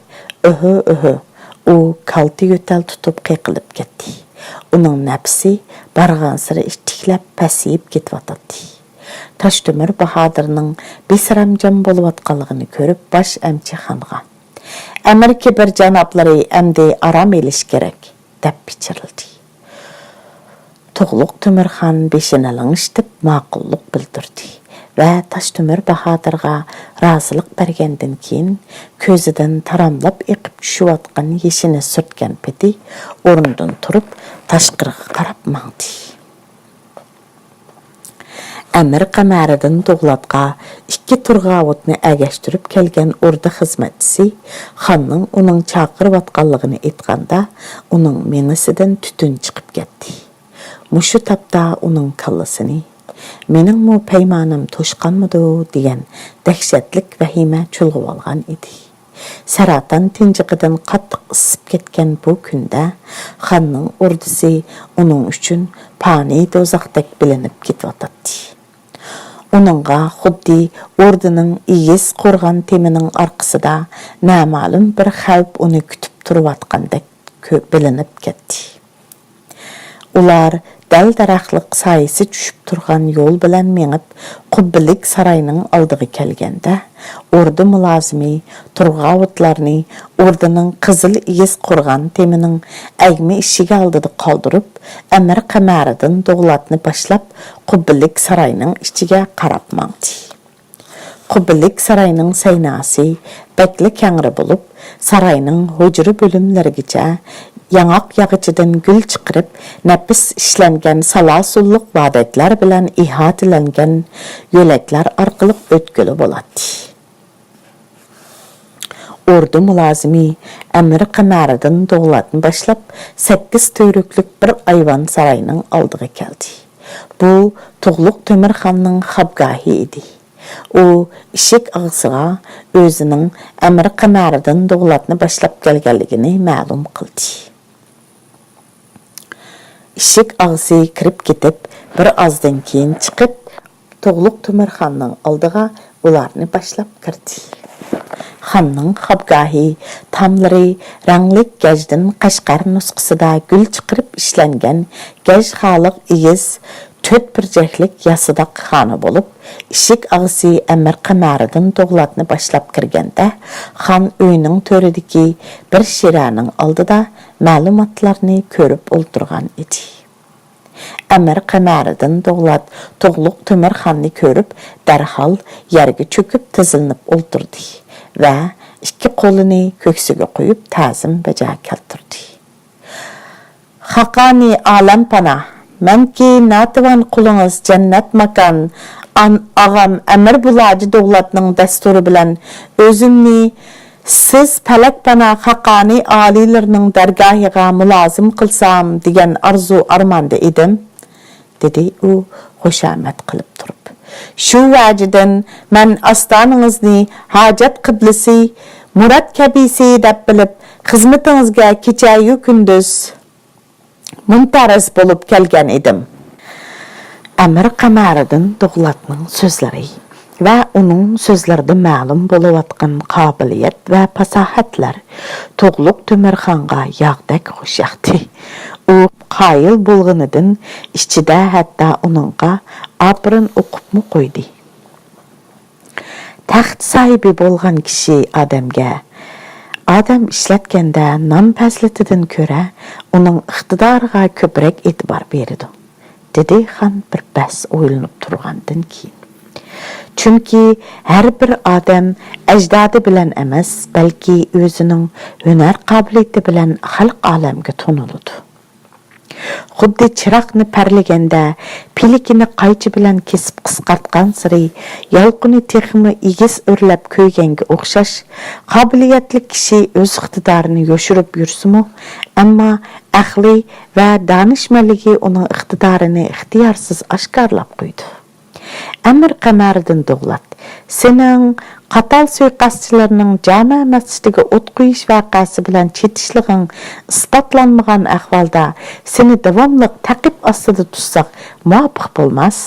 ئۆھۆ، ئۆھۆ. ئۇ كالتە يۆتەل تۇتۇپ قېقىلىپ كەتتى. ئۇنىڭ نەپسى بارغانسېرى ئىتتىكلەپ پەسىيىپ كېتىۋاتاتتى. تاشتۆمۈر باھادىرنىڭ بىسارامجان بولۇۋاتقانلىقىنى كۆرۈپ، باش ئەمچى خانغا: ئەمىر كېبىر جانابلىرى ئەمدى ئارام ئېلىشى كېرەك، دەپ پىچىرلىدى. تۇغلۇق تۆمۈرخان بېشىنى لىڭشىتىپ ماقۇللۇق بىلدۈردى ۋە تاشتۆمۈر باھادىرغا رازىلىق بەرگەندىن كېيىن، كۆزىدىن تاراملاپ ئېقىپ چۈشۈۋاتقان يېشىنى سۈرتكەن پېتى ئورنىدىن تۇرۇپ، تاشقىرىغا قاراپ ماڭدى. ئەمىر قەمەرىدىن دوغلاتقا ئىككى تۇرغاۋۇتنى ئەگەشتۈرۈپ كەلگەن ئوردا خىزمەتچىسى خاننىڭ ئۇنىڭ چاقىرىۋاتقانلىقىنى ئېيتقاندا، ئۇنىڭ مېڭىسىدىن تۈتۈن چىقىپ كەتتى. مۇشۇ تاپتا ئۇنىڭ كاللىسىنى، «مېنىڭمۇ پەيمانىم توشقانمىدۇ؟» دېگەن دەھشەتلىك ۋەھىمە چۇلغىۋالغان ئىدى. سەرەتان تىنچىقىدىن قاتتىق ئىسسىپ كەتكەن بۇ كۈندە خاننىڭ ئوردىسى ئۇنىڭ ئۈچۈن پانىي دوزاختەك بىلىنىپ كېتىۋاتاتتى. ئۇنىڭغا خۇددى ئوردىنىڭ ئېگىز قورغان تېمىنىڭ ئارقىسىدا نامەلۇم بىر خەۋپ ئۇنى كۈتۈپ تۇرۇۋاتقاندەك كۆ-، بىلىنىپ كەتتى. ئۇلار دەل-دەرەخلىق سايىسى چۈشۈپ تۇرغان يول بىلەن مېڭىپ، قۇببىلىك ساراينىڭ ئالدىغا كەلگەندە، ئوردا مۇلازىمى تۇرغاۋۇتلارنى ئوردىنىڭ قىزىل ئېگىز قورغان تېمىنىڭ ئەگمە ئىشىكى ئالدىدا قالدۇرۇپ، ئەمىر قەمەرىدىن دوغلاتنى باشلاپ، قۇببىلىك ساراينىڭ ئىچىگە قاراپ ماڭدى. قۇببىلىك ساراينىڭ سەيناسى بەكلا كەڭرى بولۇپ، ساراينىڭ ھۇجرا بۆلۈملىرىگىچە ياڭاق ياغىچىدىن گۈل چىقىرىپ، نەپىس ئىشلەنگەن سالاسۇنلۇق بابەتلەر بىلەن ئىھاتىلەنگەن يۆلەكلەر ئارقىلىق ئۆتكىلى بولاتتى. ئوردا مۇلازىمى ئەمىر قەمەرىدىن دوغلاتنى باشلاپ، سەككىز تۈۋرۈكلۈك بىر ئايۋان ساراينىڭ ئالدىغا كەلدى. بۇ تۇغلۇق تۆمۈرخاننىڭ خابگاھى ئىدى. ئۇ ئىشىك ئاغىسىغا ئۆزىنىڭ ئەمىر قەمەرىدىن دوغلاتنى باشلاپ كەلگەنلىكىنى مەلۇم قىلدى. ئىشىك ئاغىسى كىرىپ كېتىپ، بىر ئازدىن كېيىن چىقىپ، تۇغلۇق تۆمۈرخاننىڭ ئالدىغا ئۇلارنى باشلاپ كىردى. خاننىڭ خابگاھى تاملىرى رەڭلىك گەجدىن قەشقەر نۇسخىسىدا گۈل چىقىرىپ ئىشلەنگەن گەج خالىق ئېگىز، تۆت بۇرجەكلىك ياسىداق خانا بولۇپ، ئىشىك ئاغىسى ئەمىر قەمەرىدىن دوغلاتنى باشلاپ كىرگەندە، خان ئۆينىڭ تۆرىدىكى بىر شىرەنىڭ ئالدىدا مەلۇماتلارنى كۆرۈپ ئولتۇرغان ئىدى. ئەمىر قەمەرىدىن دوغلات تۇغلۇق تۆمۈرخاننى كۆرۈپ، دەرھال يەرگە چۆكۈپ تىزلىنىپ ئولتۇردى ۋە ئىككى قولىنى كۆكسىگە قويۇپ، تەزىم بەجا كەلتۈردى. خاقانى ئالەمپانا، مەنكى ناتىۋان قۇلىڭىز جەننەت ماكان ئان-، ئاغام ئەمىر بۇلاجى دوغلاتنىڭ دەستۇرى بىلەن ئۆزۈمنى سىز پەلەكپانا خاقانى ئالىيلىرىنىڭ دەرگاھىغا مۇلازىم قىلسام دېگەن ئارزۇ ئارماندا ئىدىم، دېدى ئۇ خۇشامەت قىلىپ تۇرۇپ. شۇ ۋەجىدىن مەن ئاستانىڭىزنى ھاجەت قىبلىسى، مۇراد كەبىسى دەپ بىلىپ، خىزمىتىڭىزگە كېچەيۇ كۈندۈز مۇنتەرىز بولۇپ كەلگەن ئىدىم. ئەمىر قەمەرىدىن دوغلاتنىڭ سۆزلىرى ۋە ئۇنىڭ سۆزلىرىدە مەلۇم بولۇۋاتقان قابىلىيەت ۋە پاساھەتلەر تۇغلۇق تۆمۈرخانغا ياغدەك خۇش ياقتى. ئۇ قايىل بولغىنىدىن ئىچىدە ھەتتا ئۇنىڭغا ئاپىرىن ئوقۇپمۇ قويدى. تەخت ساھىبى بولغان كىشى ئادەمگە، ئادەم ئىشلەتكەندە نام پەزىلىتىدىن كۆرە ئۇنىڭ ئىقتىدارىغا كۆپرەك ئېتىبار بېرىدۇ، دېدى خان بىر پەس ئويلىنىپ تۇرغاندىن كېيىن. چۈنكى ھەر بىر ئادەم ئەجدادى بىلەن ئەمەس، بەلكى ئۆزىنىڭ ھۈنەر قابىلىيىتى بىلەن خەلق ئالەمگە تونۇلىدۇ. خۇددى چىراغنى پەرلىگەندە، پىلىكىنى قايچا بىلەن كېسىپ قىسقارتقانسېرى، يالقۇنى تېخىمۇ ئېگىز ئۆرلەپ كۆيگەنگە ئوخشاش، قابىلىيەتلىك كىشى ئۆز ئىقتىدارىنى يوشۇرۇپ يۈرسىمۇ، ئەمما ئەقلى ۋە دانىشمەنلىكى ئۇنىڭ ئىقتىدارىنى ئىختىيارسىز ئاشكارىلاپ قويىدۇ. ئەمىر قەمەرىدىن دوغلات، سېنىڭ قاتال سۇيىقەستچىلىرىنىڭ جامە مەسچىتىگە ئوت قويۇش ۋەقەسى بىلەن چېتىشلىقىڭ ئىسپاتلانمىغان ئەھۋالدا سېنى داۋاملىق تەقىپ ئاستىدا تۇتساق مۇۋاپىق بولماس.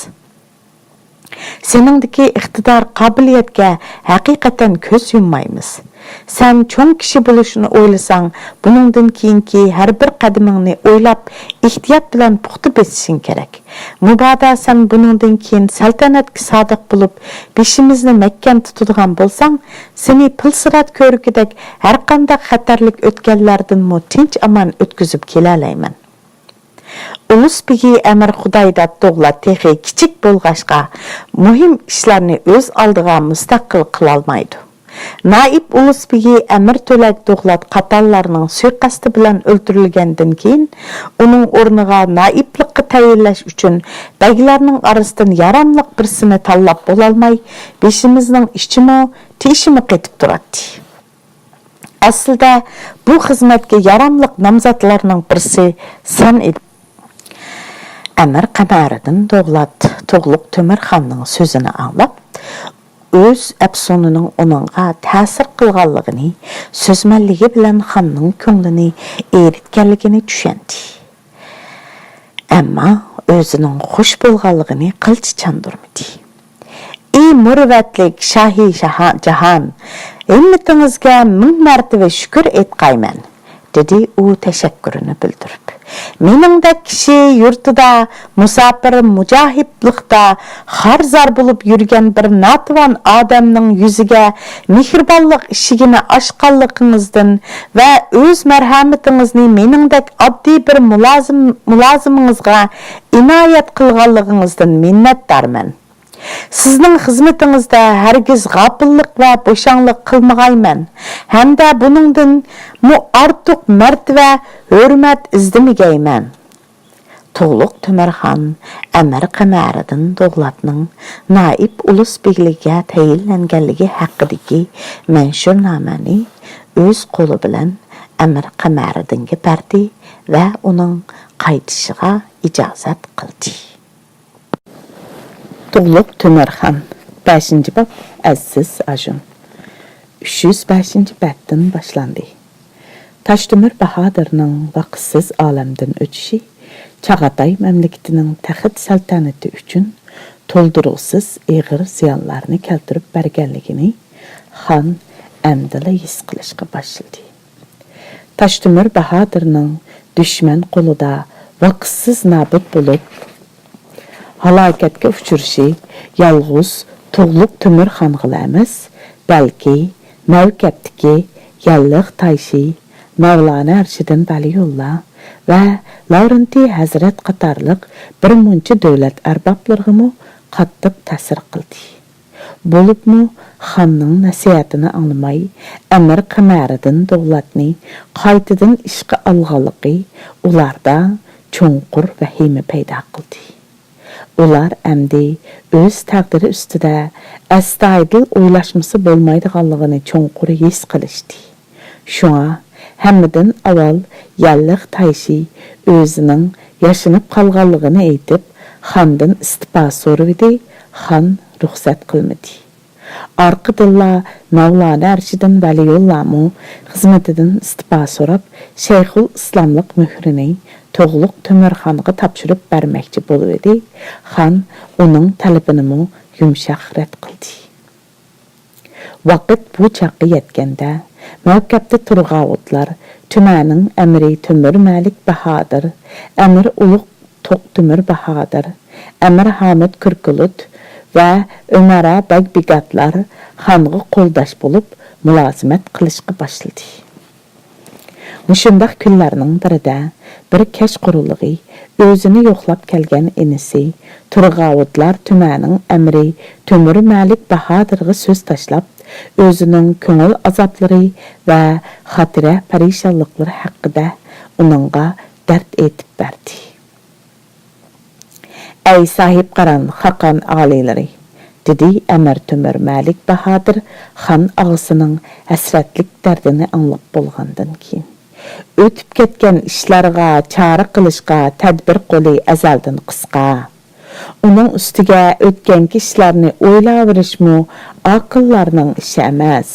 سېنىڭدىكى ئىقتىدار، قابىلىيەتكە ھەقىقەتەن كۆز يۇممايمىز. سەن چوڭ كىشى بولۇشنى ئويلىساڭ، بۇنىڭدىن كېيىنكى ھەر بىر قەدىمىڭنى ئويلاپ، ئېھتىيات بىلەن پۇختا بېسىشىڭ كېرەك. مۇبادا سەن بۇنىڭدىن كېيىن سەلتەنەتكە سادىق بولۇپ، بېشىمىزنى مەھكەم تۇتىدىغان بولساڭ، سېنى پىلسىرات كۆۋرۈكىدەك ھەرقانداق خەتەرلىك ئۆتكەللەردىنمۇ تىنچ-ئامان ئۆتكۈزۈپ كېلەلەيمەن. ئۇلۇس بېگى ئەمىر خۇدايداد دوغلات تېخى كىچىك بولغاچقا، مۇھىم ئىشلارنى ئۆز ئالدىغا مۇستەقىل قىلالمايدۇ. نائىپ ئۇلۇس بېگى ئەمىر تۆلەك دوغلات قاتانلارنىڭ سۇيىقەستى بىلەن ئۆلتۈرۈلگەندىن كېيىن، ئۇنىڭ ئورنىغا نائىپلىققا تەيىنلەش ئۈچۈن بەگلەرنىڭ ئارىسىدىن ياراملىق بىرسىنى تاللاپ بولالماي، بېشىمىزنىڭ ئىچىمۇ، تېشىمۇ قېتىپ تۇراتتى. ئەسلىدە بۇ خىزمەتكە ياراملىق نامزاتلارنىڭ بىرسى سەن ئىدىڭ. ئەمىر قەمەرىدىن دوغلات تۇغلۇق تۆمۈرخاننىڭ سۆزىنى ئاڭلاپ، ئۆز ئەپسۇنىنىڭ ئۇنىڭغا تەسىر قىلغانلىقىنى، سۆزمەنلىكى بىلەن خاننىڭ كۆڭلىنى ئېرىتكەنلىكىنى چۈشەندى. ئەمما ئۆزىنىڭ خۇش بولغانلىقىنى قىلچە چاندۇرمىدى. ئى مۇرۇۋۋەتلىك شاھى شاھا-، جاھان، ھىممىتىڭىزگە مىڭ مەرتىۋە شۈكۈر ئېيتقايمەن، دېدى ئۇ تەشەككۈرىنى بىلدۈرۈپ. مېنىڭدەك كىشى يۇرتىدا مۇساپىر مۇجاھىپلىقتا خار-زار بولۇپ يۈرگەن بىر ناتىۋان ئادەمنىڭ يۈزىگە مېھرىبانلىق ئىشىكىنى ئاچقانلىقىڭىزدىن ۋە ئۆز مەرھەمىتىڭىزنى مېنىڭدەك ئاددىي بىر مۇلازىم-، مۇلازىمىڭىزغا ئىنايەت قىلغانلىقىڭىزدىن مىننەتدارمەن. سىزنىڭ خىزمىتىڭىزدە ھەرگىز غاپىللىق ۋە بوشاڭلىق قىلمىغايمەن ھەمدە بۇنىڭدىنمۇ ئارتۇق مەرتىۋە ھۆرمەت ئىزدىمىگەيمەن. تۇغلۇق تۆمۈرخان ئەمىر قەمەرىدىن دوغلاتنىڭ نائىپ ئۇلۇس بېگلىكىگە تەيىنلەنگەنلىكى ھەققىدىكى مەنشۇرنامىنى ئۆز قولى بىلەن ئەمىر قەمەرىدىنگە بەردى ۋە ئۇنىڭ قايتىشىغا ئىجازەت قىلدى. تۇغلۇق تۆمۈرخان، بەشىنچى باب، ئەزىز ئاژۇم، ئۈچ يۈز بەشىنچى بەتتىن باشلاندى. تاشتۆمۈر باھادىرنىڭ ۋاقىتسىز ئالەمدىن ئۆتۈشى چاغاتاي مەملىكىتىنىڭ تەخت سەلتەنىتى ئۈچۈن تولدۇرغۇسىز ئېغىر زىيانلارنى كەلتۈرۈپ بەرگەنلىكىنى خان ئەمدىلا ھېس قىلىشقا باشلىدى. تاشتۆمۈر باھادىرنىڭ دۈشمەن قولىدا ۋاقىتسىز نابۇت بولۇپ، ھالاكەتكە ئۇچرىشى يالغۇز تۇغلۇق تۆمۈرخانغىلا ئەمەس، بەلكى مەۋكەپتىكى يەللىق تايشى، مەۋلانا ئەرشىدىن ۋەلىيۇللا ۋە لاۋرېنتىي ھەزرەت قاتارلىق بىر مۇنچە دۆلەت ئەربابلىرىغىمۇ قاتتىق تەسىر قىلدى. بولۇپمۇ خاننىڭ نەسىھەتىنى ئاڭلىماي، ئەمىر قەمەرىدىن دوغلاتنى قايتىدىن ئىشقا ئالغانلىقى ئۇلاردا چوڭقۇر ۋەھىمە پەيدا قىلدى. ئۇلار ئەمدى ئۆز تەقدىرى ئۈستىدە ئەستايىدىل ئويلاشمىسا بولمايدىغانلىقىنى چوڭقۇر ھېس قىلىشتى. شۇڭا ھەممىدىن ئاۋۋال يەللىق تايشى ئۆزىنىڭ ياشىنىپ قالغانلىقىنى ئېيتىپ، خاندىن ئىستىپا سورىۋىدى، خان رۇخسەت قىلمىدى. ئارقىدىنلا مەۋلانا ئەرشىدىن ۋەلىيۇللامۇ خىزمىتىدىن ئىستىپا سوراپ، شەيخۇل ئىسلاملىق مۆھرىنى تۇغلۇق تۆمۈرخانغا تاپشۇرۇپ بەرمەكچى بولۇۋىدى، خان ئۇنىڭ تەلىپىنىمۇ يۇمشاق رەت قىلدى. ۋاقىت بۇ چاغقا يەتكەندە، مەۋكەپتە تۇرغاۋۇتلار تۈمەنىڭ ئەمىرى تۆمۈر مەلىك باھادىر، ئەمىر ئۇلۇغ توق تۆمۈر باھادىر، ئەمىر ھامىد كۈركۈلۈت ۋە ئۆمەرا بەگ بىگاتلار خانغا قولداش بولۇپ، مۇلازىمەت قىلىشقا باشلىدى. مۇشۇنداق كۈنلەرنىڭ بىرىدە بىر كەچقۇرۇنلۇقى ئۆزىنى يوقلاپ كەلگەن ئىنىسى تۇرغاۋۇتلار تۈمەنىڭ ئەمىرى تۆمۈر مەلىك باھادىرغا سۆز تاشلاپ، ئۆزىنىڭ كۆڭۈل ئازابلىرى ۋە خاتىرە پەرىشانلىقلىرى ھەققىدە ئۇنىڭغا دەرد ئېيتىپ بەردى. ئەي ساھىبقاران خاقان ئالىيلىرى! دېدى ئەمىر تۆمۈر مەلىك باھادىر خان ئاغىسىنىڭ ھەسرەتلىك دەردىنى ئاڭلاپ بولغاندىن كېيىن. ئۆتۈپ كەتكەن ئىشلارغا چارە قىلىشقا تەدبىر قولى ئەزەلدىن قىسقا. ئۇنىڭ ئۈستىگە ئۆتكەنكى ئىشلارنى ئويلاۋېرىشمۇ ئاقىللارنىڭ ئىشى ئەمەس.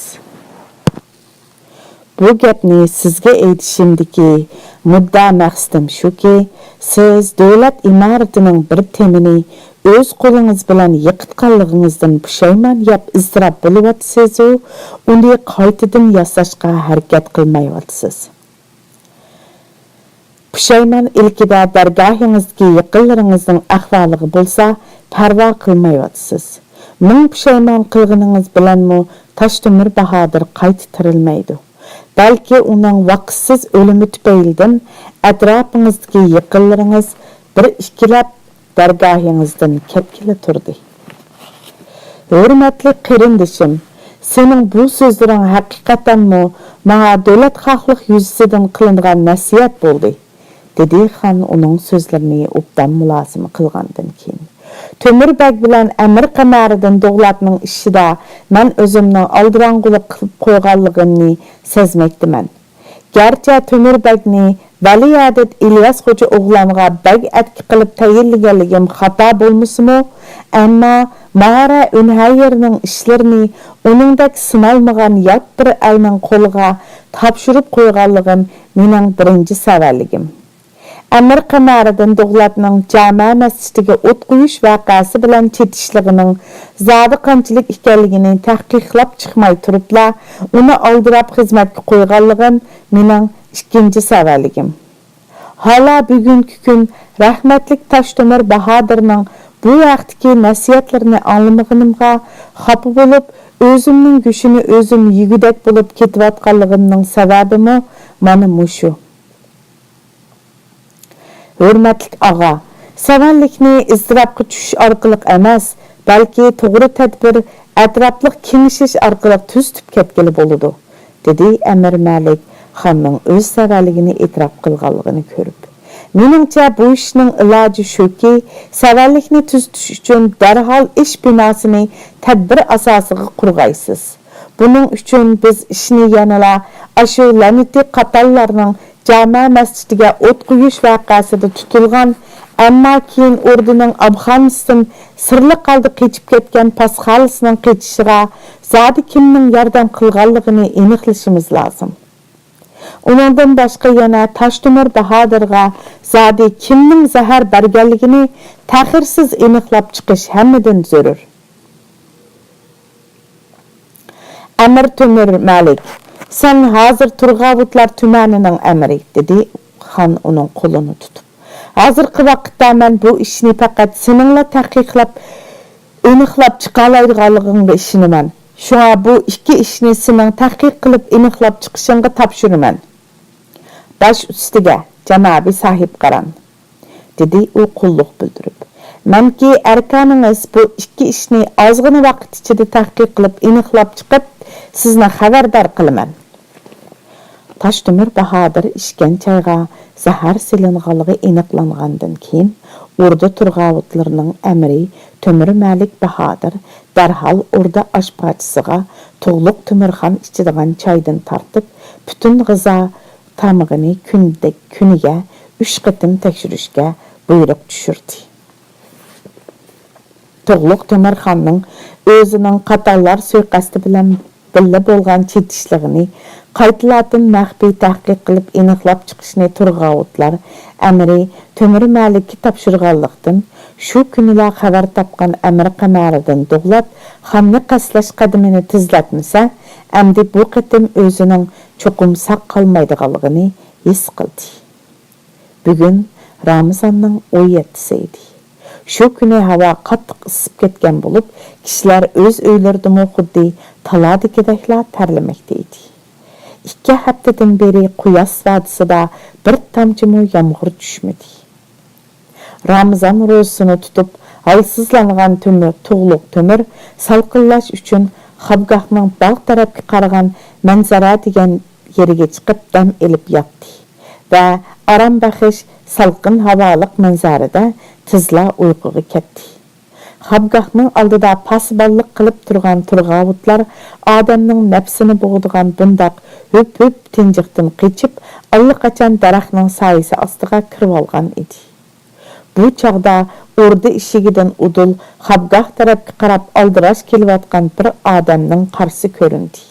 بۇ گەپنى سىزگە ئېيتىشىمدىكى مۇددىئا مەقسىتىم شۇكى، سىز دۆلەت ئىمارىتىنىڭ بىر تېمىنى ئۆز قولىڭىز بىلەن يىقىتقانلىقىڭىزدىن پۇشايمان يەپ ئىزتىراپ بولۇۋاتىسىزۇ، ئۇنى قايتىدىن ياساشقا ھەرىكەت قىلمايۋاتىسىز. پۇشايمان ئىلكىدە دەرگاھىڭىزدىكى يېقىنلىرىڭىزنىڭ ئەھۋالىغا بولسا پەرۋا قىلمايۋاتىسىز. مىڭ پۇشايمان قىلغىنىڭىز بىلەنمۇ تاشتۆمۈر باھادىر قايتا تىرىلمەيدۇ. بەلكى ئۇنىڭ ۋاقىتسىز ئۆلۈمى تۈپەيلىدىن ئەتراپىڭىزدىكى يېقىنلىرىڭىز بىر ئىككىلەپ دەرگاھىڭىزدىن كەتكىلى تۇردى. ھۆرمەتلىك قېرىندىشىم، سېنىڭ بۇ سۆزلىرىڭ ھەقىقەتەنمۇ ماڭا دۆلەتخاھلىق يۈزىسىدىن قىلىنغان نەسىھەت بولدى، دېدى خان ئۇنىڭ سۆزلىرىنى ئوبدان مۇلازىمە قىلغاندىن كېيىن. تۆمۈر بەگ بىلەن ئەمىر قەمەرىدىن دوغلاتنىڭ ئىشىدا مەن ئۆزۈمنىڭ ئالدىراڭغۇلۇق قىلىپ قويغانلىقىمنى سەزمەكتىمەن. گەرچە تۆمۈر بەگنى ۋەلىئەھد ئىلياس خوجا ئوغلانغا بەگ ئەتكە قىلىپ تەيىنلىگەنلىكىم خاتا بولمىسىمۇ، ئەمما ماھارە ئۆنھەييەرنىڭ ئىشلىرىنى ئۇنىڭدەك سىنالمىغان يات بىر ئەلنىڭ قولىغا تاپشۇرۇپ قويغانلىقىم مېنىڭ بىرىنچى سەۋەنلىكىم. ئەمىر قەمەرىدىن دوغلاتنىڭ جامە مەسچىتىگە ئوت قويۇش ۋەقەسى بىلەن چېتىشلىقىنىڭ زادى قانچىلىك ئىكەنلىكىنى تەھقىقلاپ چىقماي تۇرۇپلا، ئۇنى ئالدىراپ خىزمەتكە قويغانلىقىم مېنىڭ ئىككىنچى سەۋەنلىكىم. ھالا بۈگۈنكى كۈن رەھمەتلىك تاشتۆمۈر باھادىرنىڭ بۇ ھەقتىكى نەسىھەتلىرىنى ئاڭلىمىغىنىمغا خاپا بولۇپ، ئۆزۈمنىڭ گۆشىنى ئۆزۈم يېگۈدەك بولۇپ كېتىۋاتقانلىقىمنىڭ سەۋەبىمۇ مانا مۇشۇ. ھۆرمەتلىك ئاغا، سەۋەنلىكنى ئىزتىراپقا چۈشۈش ئارقىلىق ئەمەس، بەلكى توغرا تەدبىر، ئەتراپلىق كېڭىشىش ئارقىلىق تۈزىتىپ كەتكىلى بولىدۇ، دېدى ئەمىر مەلىك خاننىڭ ئۆز سەۋەنلىكىنى ئېتىراپ قىلغانلىقىنى كۆرۈپ. مېنىڭچە، بۇ ئىشنىڭ ئىلاجى شۇكى، سەۋەنلىكنى تۈزىتىش ئۈچۈن دەرھال ئىش بىناسىنى تەدبىر ئاساسىغا قۇرغايسىز. بۇنىڭ ئۈچۈن بىز ئىشنى يەنىلا ئاشۇ لەنىتى قاتاللارنىڭ جامە مەسچىتىگە ئوت قويۇش ۋەقەسىدە تۇتۇلغان، ئەمما كېيىن ئوردىنىڭ ئابخانىسىدىن سىرلىق ھالدا قېچىپ كەتكەن پاسخالىسىنىڭ قېچىشىغا زادى كىمنىڭ ياردەم قىلغانلىقىنى ئېنىقلىشىمىز لازىم. ئۇنىڭدىن باشقا يەنە تاشتۆمۈر باھادىرغا زادى كىمنىڭ زەھەر بەرگەنلىكىنى تەخىرسىز ئېنىقلاپ چىقىش ھەممىدىن زۆرۈر. ئەمىر تۆمۈر مەلىك، سەن ھازىر تۇرغاۋۇتلار تۈمەنىنىڭ ئەمىرى، دېدى خان ئۇنىڭ قولىنى تۇتۇپ. ھازىرقى ۋاقىتتا مەن بۇ ئىشنى پەقەت سېنىڭلا تەھقىقلاپ، ئېنىقلاپ چىقالايدىغانلىقىڭغا ئىشىنىمەن. شۇڭا بۇ ئىككى ئىشنى سېنىڭ تەھقىق قىلىپ ئېنىقلاپ چىقىشىڭغا تاپشۇرىمەن. باش ئۈستىگە، جانابىي ساھىبقىران، دېدى ئۇ قۇللۇق بىلدۈرۈپ. مەنكى ئەركانىڭىز بۇ ئىككى ئىشنى ئازغىنە ۋاقىت ئىچىدە تەھقىق قىلىپ ئېنىقلاپ چىقىپ، سىزنى خەۋەردار قىلىمەن. تاشتۆمۈر باھادىر ئىچكەن چايغا زەھەر سېلىنغانلىقى ئېنىقلانغاندىن كېيىن، ئوردا تۇرغاۋۇتلىرىنىڭ ئەمىرى تۆمۈر مەلىك باھادىر دەرھال ئوردا ئاشپاچىسىغا تۇغلۇق تۆمۈرخان ئىچىدىغان چايدىن تارتىپ، پۈتۈن غىزا تامىقىنى كۈندە، كۈنىگە ئۈچ قېتىم تەكشۈرۈشكە بۇيرۇق چۈشۈردى. تۇغلۇق تۆمۈرخاننىڭ ئۆزىنىڭ قاتاللار سۇيىقەستى بىلەن بىللە بولغان چېتىشلىقىنى قايتىلاردىن مەخپىي تەھقىق قىلىپ ئېنىقلاپ چىقىشنى تۇرغاۋۇتلار ئەمىرى تۆمۈر مەلىككە تاپشۇرغانلىقتىن، شۇ كۈنىلا خەۋەر تاپقان ئەمىر قەمەرىدىن دوغلات خاننى قەستلەش قەدىمىنى تېزلەتمىسە، ئەمدى بۇ قېتىم ئۆزىنىڭ چوقۇم ساق قالمايدىغانلىقىنى ھېس قىلدى. بۈگۈن رامىزاننىڭ ئون يەتتىسى ئىدى. شۇ كۈنى ھاۋا قاتتىق ئىسسىپ كەتكەن بولۇپ، كىشىلەر ئۆز ئۆيلىرىدىمۇ خۇددى تالادىكىدەكلا تەرلىمەكتە ئىدى. ئىككى ھەپتىدىن بېرى قۇياس ۋادىسىدا بىر تامچىمۇ يامغۇر چۈشمىدى. رامىزان روزىسىنى تۇتۇپ، ھالسىزلانغان تۆمۈر، تۇغلۇق تۆمۈر سالقىنلاش ئۈچۈن خابگاھنىڭ باغ تەرەپكە قارىغان مەنزەرە دېگەن يېرىگە چىقىپ دەم ئېلىپ ياتتى ۋە ئارام بەخش سالقىن ھاۋالىق مەنزەرىدە تېزلا ئۇيقۇغا كەتتى. خابگاھنىڭ ئالدىدا پاسىبانلىق قىلىپ تۇرغان تۇرغاۋۇتلار ئادەمنىڭ نەپسىنى بوغىدىغان بۇنداق ھۈپ-ھۈپ تىنجىقتىن قېچىپ، ئاللىقاچان دەرەخنىڭ سايىسى ئاستىغا كىرىۋالغان ئىدى. بۇ چاغدا ئوردا ئىشىكىدىن ئۇدۇل خابگاھ تەرەپكە قاراپ ئالدىراش كېلىۋاتقان بىر ئادەمنىڭ قارىسى كۆرۈندى.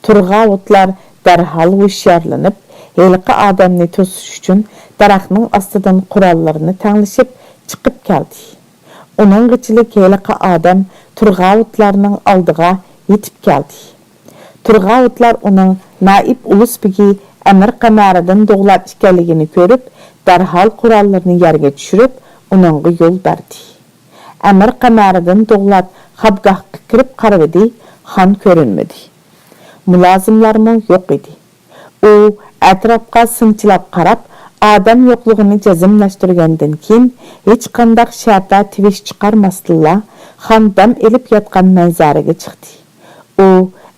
تۇرغاۋۇتلار دەرھال ھوشيارلىنىپ، ھېلىقى ئادەمنى توسۇش ئۈچۈن دەرەخنىڭ ئاستىدىن قوراللىرىنى تەڭلىشىپ چىقىپ كەلدى. ئۇنىڭغىچىلىك ھېلىقى ئادەم تۇرغاۋۇتلارنىڭ ئالدىغا يېتىپ كەلدى. تۇرغاۋۇتلار ئۇنىڭ نائىب ئۇلۇس بېگى ئەمىر قەمەرىدىن دوغلات ئىكەنلىكىنى كۆرۈپ، دەرھال قوراللىرىنى يەرگە چۈشۈرۈپ، ئۇنىڭغا يول بەردى. ئەمىر قەمەرىدىن دوغلات خابگاھقا كىرىپ قارىۋىدى، خان كۆرۈنمىدى. مۇلازىملارمۇ يوق ئىدى. ئۇ ئەتراپقا سىنچىلاپ قاراپ، ئادەم يوقلۇقىنى جەزملەشتۈرگەندىن كېيىن، ھېچقانداق شەپە تىۋىش چىقارماستىنلا، خان دەم ئېلىپ ياتقان مەنزەرىگە چىقتى. ئۇ،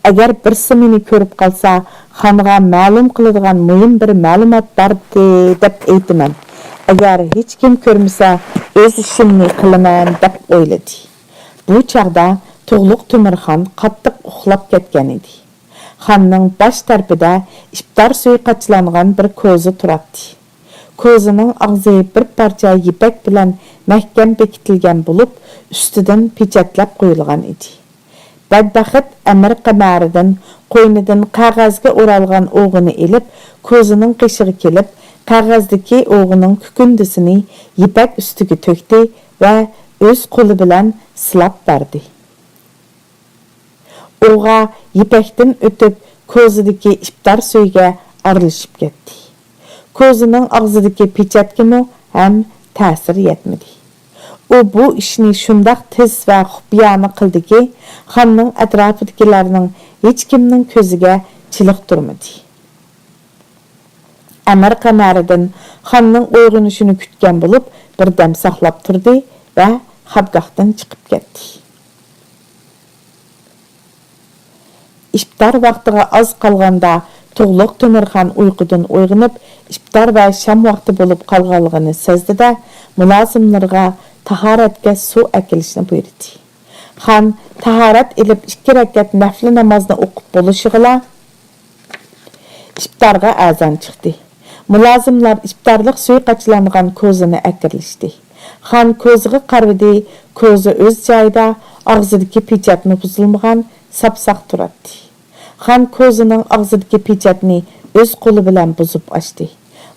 ئەگەر بىرسى مېنى كۆرۈپ قالسا، خانغا مەلۇم قىلىدىغان مۇھىم بىر مەلۇمات بار، دەپ ئېيتىمەن. ئەگەر ھېچكىم كۆرمىسە، ئۆز ئىشىمنى قىلىمەن، دەپ ئويلىدى. بۇ چاغدا تۇغلۇق تۆمۈرخان قاتتىق ئۇخلاپ كەتكەن ئىدى. خاننىڭ باش تەرىپىدە ئىپتار سۈيى قاچىلانغان بىر كوزا تۇراتتى. كوزىنىڭ ئاغزى بىر پارچە يىپەك بىلەن مەھكەم بېكىتىلگەن بولۇپ، ئۈستىدىن پېچەتلەپ قويۇلغان ئىدى. بەدبەخت ئەمىر قەمەرىدىن قوينىدىن قەغەزگە ئورالغان ئوغىنى ئېلىپ، كوزىنىڭ قېشىغا كېلىپ، قەغەزدىكى ئوغىنىڭ كۈكۈندىسىنى يىپەك ئۈستىگە تۆكتى ۋە ئۆز قولى بىلەن سىلاپ بەردى. ئوغا يىپەكتىن ئۆتۈپ، كوزىدىكى ئىپتار سۈيىگە ئارىلىشىپ كەتتى. كوزىنىڭ ئاغزىدىكى پېچەتكىمۇ ھەم تەسىر يەتمىدى. ئۇ بۇ ئىشنى شۇنداق تېز ۋە خۇپىيانە قىلدىكى، خاننىڭ ئەتراپىدىكىلەرنىڭ ھېچكىمنىڭ كۆزىگە چېلىقتۇرمىدى. ئەمىر قەمەرىدىن خاننىڭ ئويغىنىشىنى كۈتكەن بولۇپ، بىردەم ساقلاپ تۇردى ۋە خابگاھتىن چىقىپ كەتتى. ئىپتار ۋاقتىغا ئاز قالغاندا، تۇغلۇق تۆمۈرخان ئۇيقۇدىن ئويغىنىپ، ئىپتار ۋە شام ۋاقتى بولۇپ قالغانلىقىنى سەزدى-دە، مۇلازىملىرىغا تاھارەتكە سۇ ئەكېلىشنى بۇيرۇدى. خان تاھارەت ئېلىپ، ئىككى رەكەت نەپلى نامازنى ئوقۇپ بولۇشىغىلا، ئىپتارغا ئەزان چىقتى. مۇلازىملار ئىپتارلىق سۈيى قاچىلانغان كوزىنى ئەكىرىلىشتى. خان كوزىغا قارىدى، كوزا ئۆز جايىدا، ئاغزىدىكى پېچەتمۇ بۇزۇلمىغان، ساپساق تۇراتتى. خان كوزىنىڭ ئاغزىدىكى پېچەتنى ئۆز قولى بىلەن بۇزۇپ ئاچتى.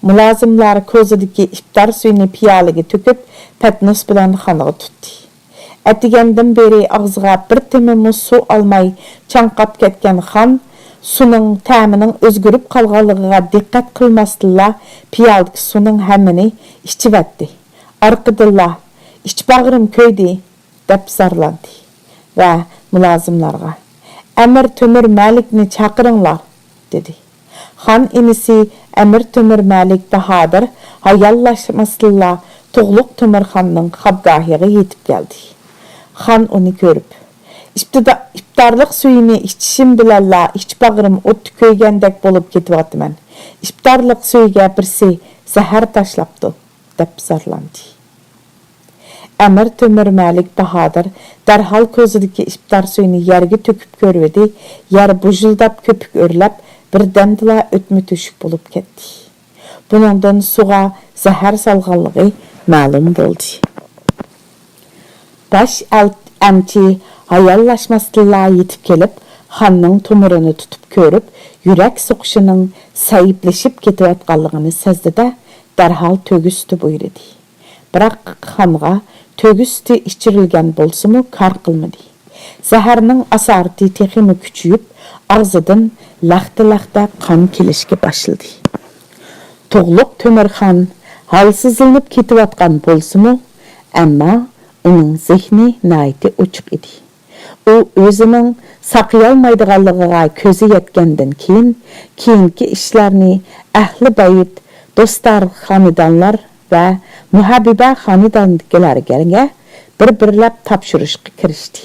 مۇلازىملار كوزىدىكى ئىپتار سۈيىنى پىيالىگە تۆكۈپ، پەتنۇس بىلەن خانغا تۇتتى. ئەتىگەندىن بېرى ئاغزىغا بىر تېمىمۇ سۇ ئالماي چاڭقاپ كەتكەن خان سۇنىڭ تەمىنىڭ ئۆزگىرىپ قالغانلىقىغا دىققەت قىلماستىنلا، پىيالىدىكى سۇنىڭ ھەممىنى ئىچىۋەتتى. ئارقىدىنلا، «ئىچ باغرىم كۆيدى!» دەپ زارلاندى ۋە مۇلازىملارغا، «ئەمىر تۆمۈر مەلىكنى چاقىرىڭلار!» دېدى. خان ئىنىسى ئەمىر تۆمۈر مەلىك باھادىر ھاياللاشماستىنلا تۇغلۇق تۆمۈرخاننىڭ خابگاھىغا يېتىپ كەلدى. خان ئۇنى كۆرۈپ، «ئىپتىدا-، ئىپتارلىق سۈيىنى ئىچىشىم بىلەنلا ئىچ باغرىم ئوتتا كۆيگەندەك بولۇپ كېتىۋاتىمەن. ئىپتارلىق سۈيىگە بىرسى زەھەر تاشلاپتۇ!» دەپ زارلاندى. ئەمىر تۆمۈر مەلىك باھادىر دەرھال كوزىدىكى ئىپتار سۈيىنى يەرگە تۆكۈپ كۆرۈۋىدى، يەر بۇژۇلداپ، كۆپۈك ئۆرلەپ، بىردەمدىلا ئۆتمە تۆشۈك بولۇپ كەتتى. بۇنىڭدىن سۇغا زەھەر سالغانلىقى مەلۇم بولدى. باش ئەل-، ئەمچى ھاياللاشماستىنلا يېتىپ كېلىپ، خاننىڭ تومۇرىنى تۇتۇپ كۆرۈپ، يۈرەك سوقۇشىنىڭ سەئىپلىشىپ كېتىۋاتقانلىقىنى سەزدى-دە، دەرھال تۆگە سۈتى بۇيرۇدى. بىراق خانغا تۆگە سۈتى ئىچۈرۈلگەن بولسىمۇ، كار قىلمىدى. زەھەرنىڭ ئاسارىتى تېخىمۇ كۈچىيىپ، ئاغزىدىن لەختە-لەختە قان كېلىشكە باشلىدى. تۇغلۇق تۆمۈرخان ھالسىزلىنىپ كېتىۋاتقان بولسىمۇ، ئەمما ئۇنىڭ زېھنى ناھايىتى ئوچۇق ئىدى. ئۇ ئۆزىنىڭ ساقىيالمايدىغانلىقىغا كۆزى يەتكەندىن كېيىن، كېيىنكى ئىشلارنى ئەھلى بەيت، دوستلار، خانىدانلار ۋە مۇھەببىبە خانىدانىدىكىلەرگە بىر-بىرلەپ تاپشۇرۇشقا كىرىشتى.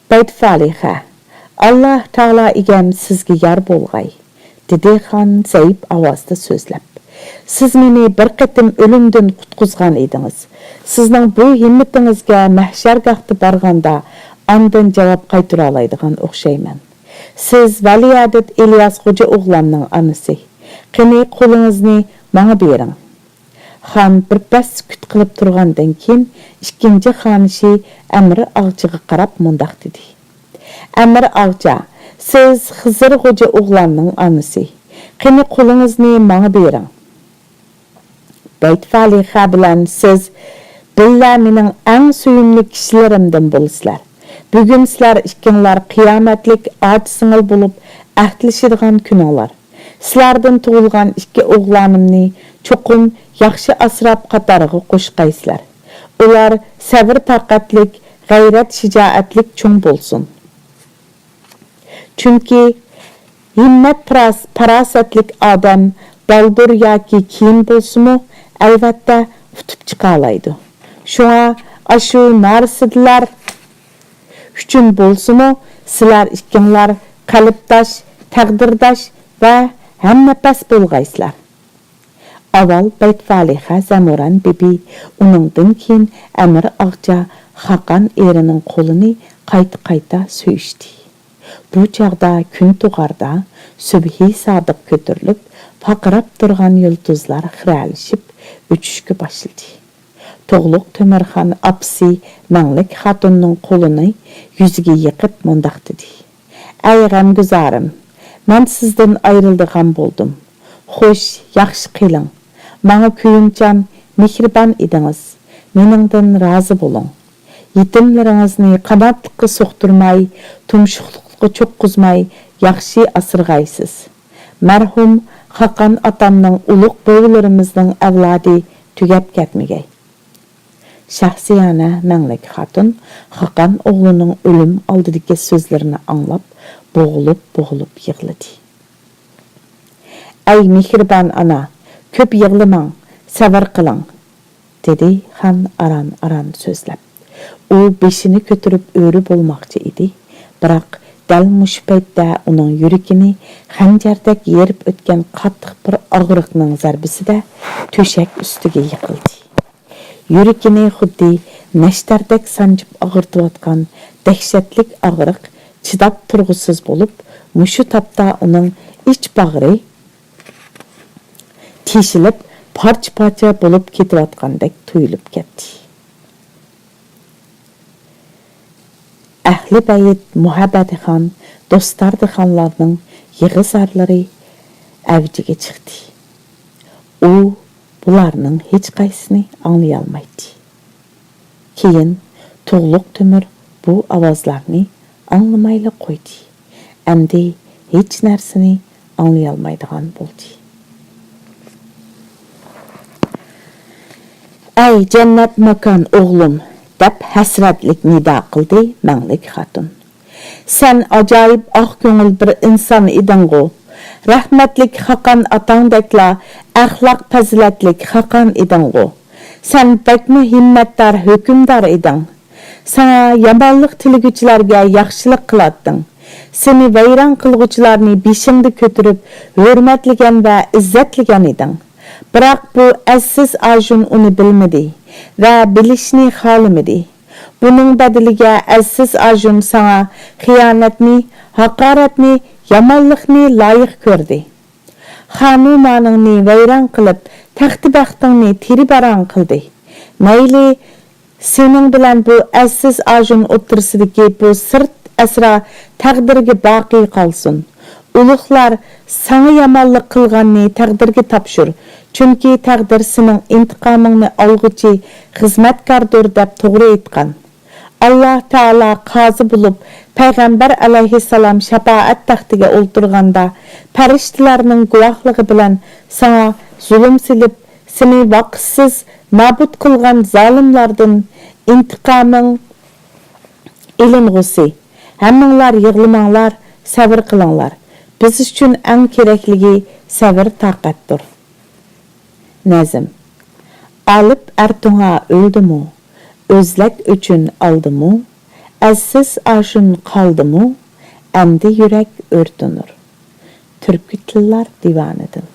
بەيت فالىھە، ئاللاھ تائالا ئىگەم سىزگە يار بولغاي، دېدى خان زەئىپ ئاۋازدا سۆزلەپ. سىز مېنى بىر قېتىم ئۆلۈمدىن قۇتقۇزغان ئىدىڭىز. سىزنىڭ بۇ ھىممىتىڭىزگە مەھشەرگاھتا بارغاندا ئاندىن جاۋاب قايتۇرالايدىغان ئوخشايمەن. سىز ۋەلىئەھد ئىلياس خوجا ئوغلاننىڭ ئانىسى. قېنى، قولىڭىزنى ماڭا بېرىڭ. خان بىر پەس سۈكۈت قىلىپ تۇرغاندىن كېيىن، ئىككىنچى خانىشى ئەمىر ئاغچىغا قاراپ مۇنداق دېدى: ئەمىر ئاغچا، سىز خىزىر خوجا ئوغلاننىڭ ئانىسى. قېنى، قولىڭىزنى ماڭا بېرىڭ. بەيت فالىھە بىلەن سىز بىللە مېنىڭ ئەڭ سۆيۈملۈك كىشىلىرىمدىن بولىسىلەر. بۈگۈن سىلەر ئىككىڭلار قىيامەتلىك ئاچا-سىڭىل بولۇپ ئەھدىلىشىدىغان كۈنۈڭلار. سىلەردىن تۇغۇلغان ئىككى ئوغلانىمنى چوقۇم ياخشى ئاسراپ قاتارغا قوشقايسىلەر. ئۇلار سەۋر-تاقەتلىك، غەيرەت-شىجائەتلىك چوڭ بولسۇن. چۈنكى ھىممەت پاراس-، پاراسەتلىك ئادەم بالدۇر ياكى كېيىن بولسىمۇ، ئەلۋەتتە ئۇتۇپ چىقالايدۇ. شۇڭا ئاشۇ نارسىدىلەر ئۈچۈن بولسىمۇ، سىلەر ئىككىڭلار قەلبداش، تەقدىرداش ۋە ھەمنەپەس بولغايسىلەر. ئاۋۋال بەيتفالىھە زەمۇران بىبى، ئۇنىڭدىن كېيىن ئەمىر ئاغىچا خاقان ئېرىنىڭ قولىنى قايتا-قايتا سۆيۈشتى. بۇ چاغدا كۈن تۇغاردا سۈبھى سادىق كۆتۈرۈلۈپ، پارقىراپ تۇرغان يۇلتۇزلار خىرەلىشىپ ئۆچۈشكە باشلىدى. تۇغلۇق تۆمۈرخان ئاپىسى مەڭلىك خاتۇننىڭ قولىنى يۈزىگە يېقىپ مۇنداق دېدى: «ئەي غەمگۈزارىم، مەن سىزدىن ئايرىلىدىغان بولدۇم. خوش، ياخشى قېلىڭ. ماڭا كۆيۈمچان، مېھرىبان ئىدىڭىز. مېنىڭدىن رازى بولۇڭ. يېتىملىرىڭىزنى قانائەتلىككە سوقتۇرماي، تۇمشۇقلۇققا چوققۇزماي ياخشى ئاسرىغايسىز. مەرھۇم خاقان ئاتامنىڭ، ئۇلۇغ بوۋىلىرىمىزنىڭ ئەۋلادى تۈگەپ كەتمىگەي.» شەھسىيانە مەڭلىك خاتۇن خاقان ئوغلىنىڭ ئۆلۈم ئالدىدىكى سۆزلىرىنى ئاڭلاپ، بوغۇلۇپ-بوغۇلۇپ يىغلىدى. «ئەي مېھرىبان ئانا، كۆپ يىغلىماڭ، سەۋر قىلىڭ»، دېدى خان ئاران-ئاران سۆزلەپ. ئۇ بېشىنى كۆتۈرۈپ ئۆرە بولماقچى ئىدى، بىراق دەل مۇشۇ پەيتتە ئۇنىڭ يۈرىكىنى خەنجەردەك يېرىپ ئۆتكەن قاتتىق بىر ئاغرىقنىڭ زەربىسىدە تۆشەك ئۈستىگە يىقىلدى. يۈرىكىنى خۇددى نەشتەردەك سانجىپ ئاغرىتىۋاتقان دەھشەتلىك ئاغرىق چىداپ تۇرغۇسىز بولۇپ، مۇشۇ تاپتا ئۇنىڭ ئىچ باغرى تېشىلىپ، پارچە-پارچە بولۇپ كېتىۋاتقاندەك تۇيۇلۇپ كەتتى. ئەھلى بەيت، مۇھەببەتى خان، دوستاردى خانلارنىڭ يىغا-زارلىرى ئەۋجىگە چىقتى. ئۇ بۇلارنىڭ ھېچقايسىسىنى ئاڭلىيالمايتتى. كېيىن تۇغلۇق تۆمۈر بۇ ئاۋازلارنى ئاڭلىمايلا قويدى. ئەمدى ھېچ نەرسىنى ئاڭلىيالمايدىغان بولدى. «ئەي جەننەت ماكان ئوغلۇم!» دەپ ھەسرەتلىك نىدا قىلدى مەڭلىك خاتۇن. «سەن ئاجايىپ ئاق كۆڭۈل بىر ئىنسان ئىدىڭغۇ! رەھمەتلىك خاقان ئاتاڭدەكلا ئەخلاق پەزىلەتلىك خاقان ئىدىڭغۇ! سەن بەكمۇ ھىممەتدار ھۆكۈمدار ئىدىڭ! ساڭا يامانلىق تىلىگۈچىلەرگە ياخشىلىق قىلاتتىڭ. سېنى ۋەيران قىلغۇچىلارنى بېشىڭدا كۆتۈرۈپ ھۆرمەتلىگەن ۋە ئىززەتلىگەن ئىدىڭ. بىراق بۇ ئەزسىز ئاژۇن ئۇنى بىلمىدى ۋە بىلىشنى خالىمىدى. بۇنىڭ بەدىلىگە ئەزسىز ئاژۇن ساڭا خىيانەتنى، ھاقارەتنى، يامانلىقنى لايىق كۆردى. خانۇمانىڭنى ۋەيران قىلىپ، تەختى بەختىڭنى تېرىباراڭ قىلدى. مەيلى، سېنىڭ بىلەن بۇ ئەزسىز ئاژۇن ئوتتۇرىسىدىكى بۇ سىرت ئەسرا تەقدىرگە باقىي قالسۇن. ئۇلۇغلار ساڭا يامانلىق قىلغاننى تەقدىرگە تاپشۇر، چۈنكى تەقدىر سېنىڭ ئىنتىقامىڭنى ئالغۇچى خىزمەتكاردۇر دەپ توغرا ئېيتقان. ئاللا تائالا قازى بولۇپ، پەيغەمبەر ئەلەيھىسسالام شاپائەت تەختىگە ئولتۇرغاندا، پەرىشتىلەرنىڭ گۇۋاھلىقى بىلەن ساڭا زۇلۇم سېلىپ، سېنى ۋاقىتسىز نابۇت قىلغان زالىملاردىن ئىنتىقامىڭ ئېلىنغۇسى. ھەممىڭلار يىغلىماڭلار، سەۋر قىلىڭلار. بىز ئۈچۈن ئەڭ كېرەكلىكى سەۋر-تاقەتتۇر. نەزم. ئالىپ ئەرتوڭا ئۆلدىمۇ؟ ئۆزلەك ئۆچۈن ئالدىمۇ؟ ئەزسىز ئاشۇن قالدىمۇ؟ ئەمدى يۈرەك ئۆرتىنۇر. تۈركىي تىللار دىۋانىدىن.